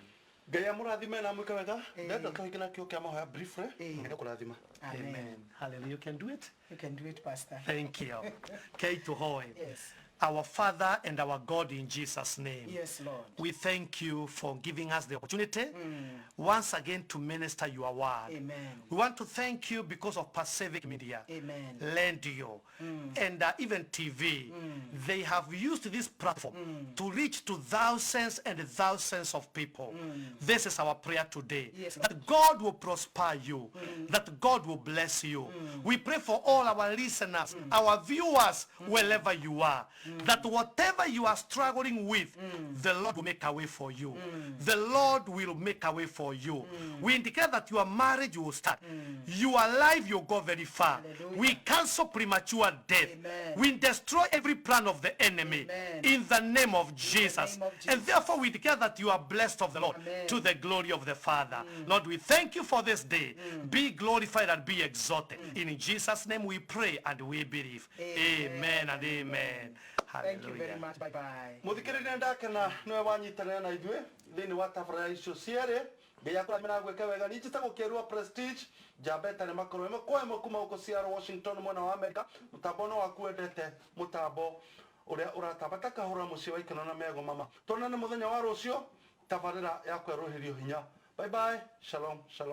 Ngai amũrathime na amwĩke wega. Ndenda tũhinge na kĩo kĩa mahoya briefly. Ngai kũrathima. Amen. Amen. Hallelujah. You can do it. You can do it, Pastor. Thank you. Kei tuhoe. Yes. Our Father and our God, in Jesus' name. Yes, Lord. We thank you for giving us the opportunity once again to minister your word. Amen. We want to thank you because of Pacific Media, Amen. Lendio, and even TV. They have used this platform to reach to thousands and thousands of people. This is our prayer today. Yes, that God will prosper you, that God will bless you. We pray for all our listeners, our viewers, wherever you are, that whatever you are struggling with, the Lord will make a way for you. The Lord will make a way for you. We indicate that your marriage will start. Your life will go very far. Hallelujah. We cancel premature death. Amen. We destroy every plan of the enemy. Amen. In the name of Jesus. Name of And therefore we declare that you are blessed of the Lord. Amen. To the glory of the Father. Lord, we thank you for this day. Be glorified and be exalted. In Jesus' name we pray and we believe. Amen, and amen. Thank you very Hallelujah. much. Bye bye. Mũthikĩrĩria, ndakena nĩwe wanyitanĩra na ithuĩ thĩinĩ wa tabarĩra icio cierĩ. Ngai akũrathime na gwĩka wega. Niĩ njĩtagwo Kĩerua Prestige, njamba ĩtarĩ makũrũ, ĩmwe kwa ĩmwe kuma gũkũ Seattle, Washington, mwena wa Amerika. Mũtambo no waku wendete, mũtambo ũrĩa ũratamba ta kahũra mũciĩ wa ikeno na mego mama. Tuonane mũthenya wa rũciũ, tabarĩra ya kwerũhĩrio hinya. Bye bye. Shalom, shalom.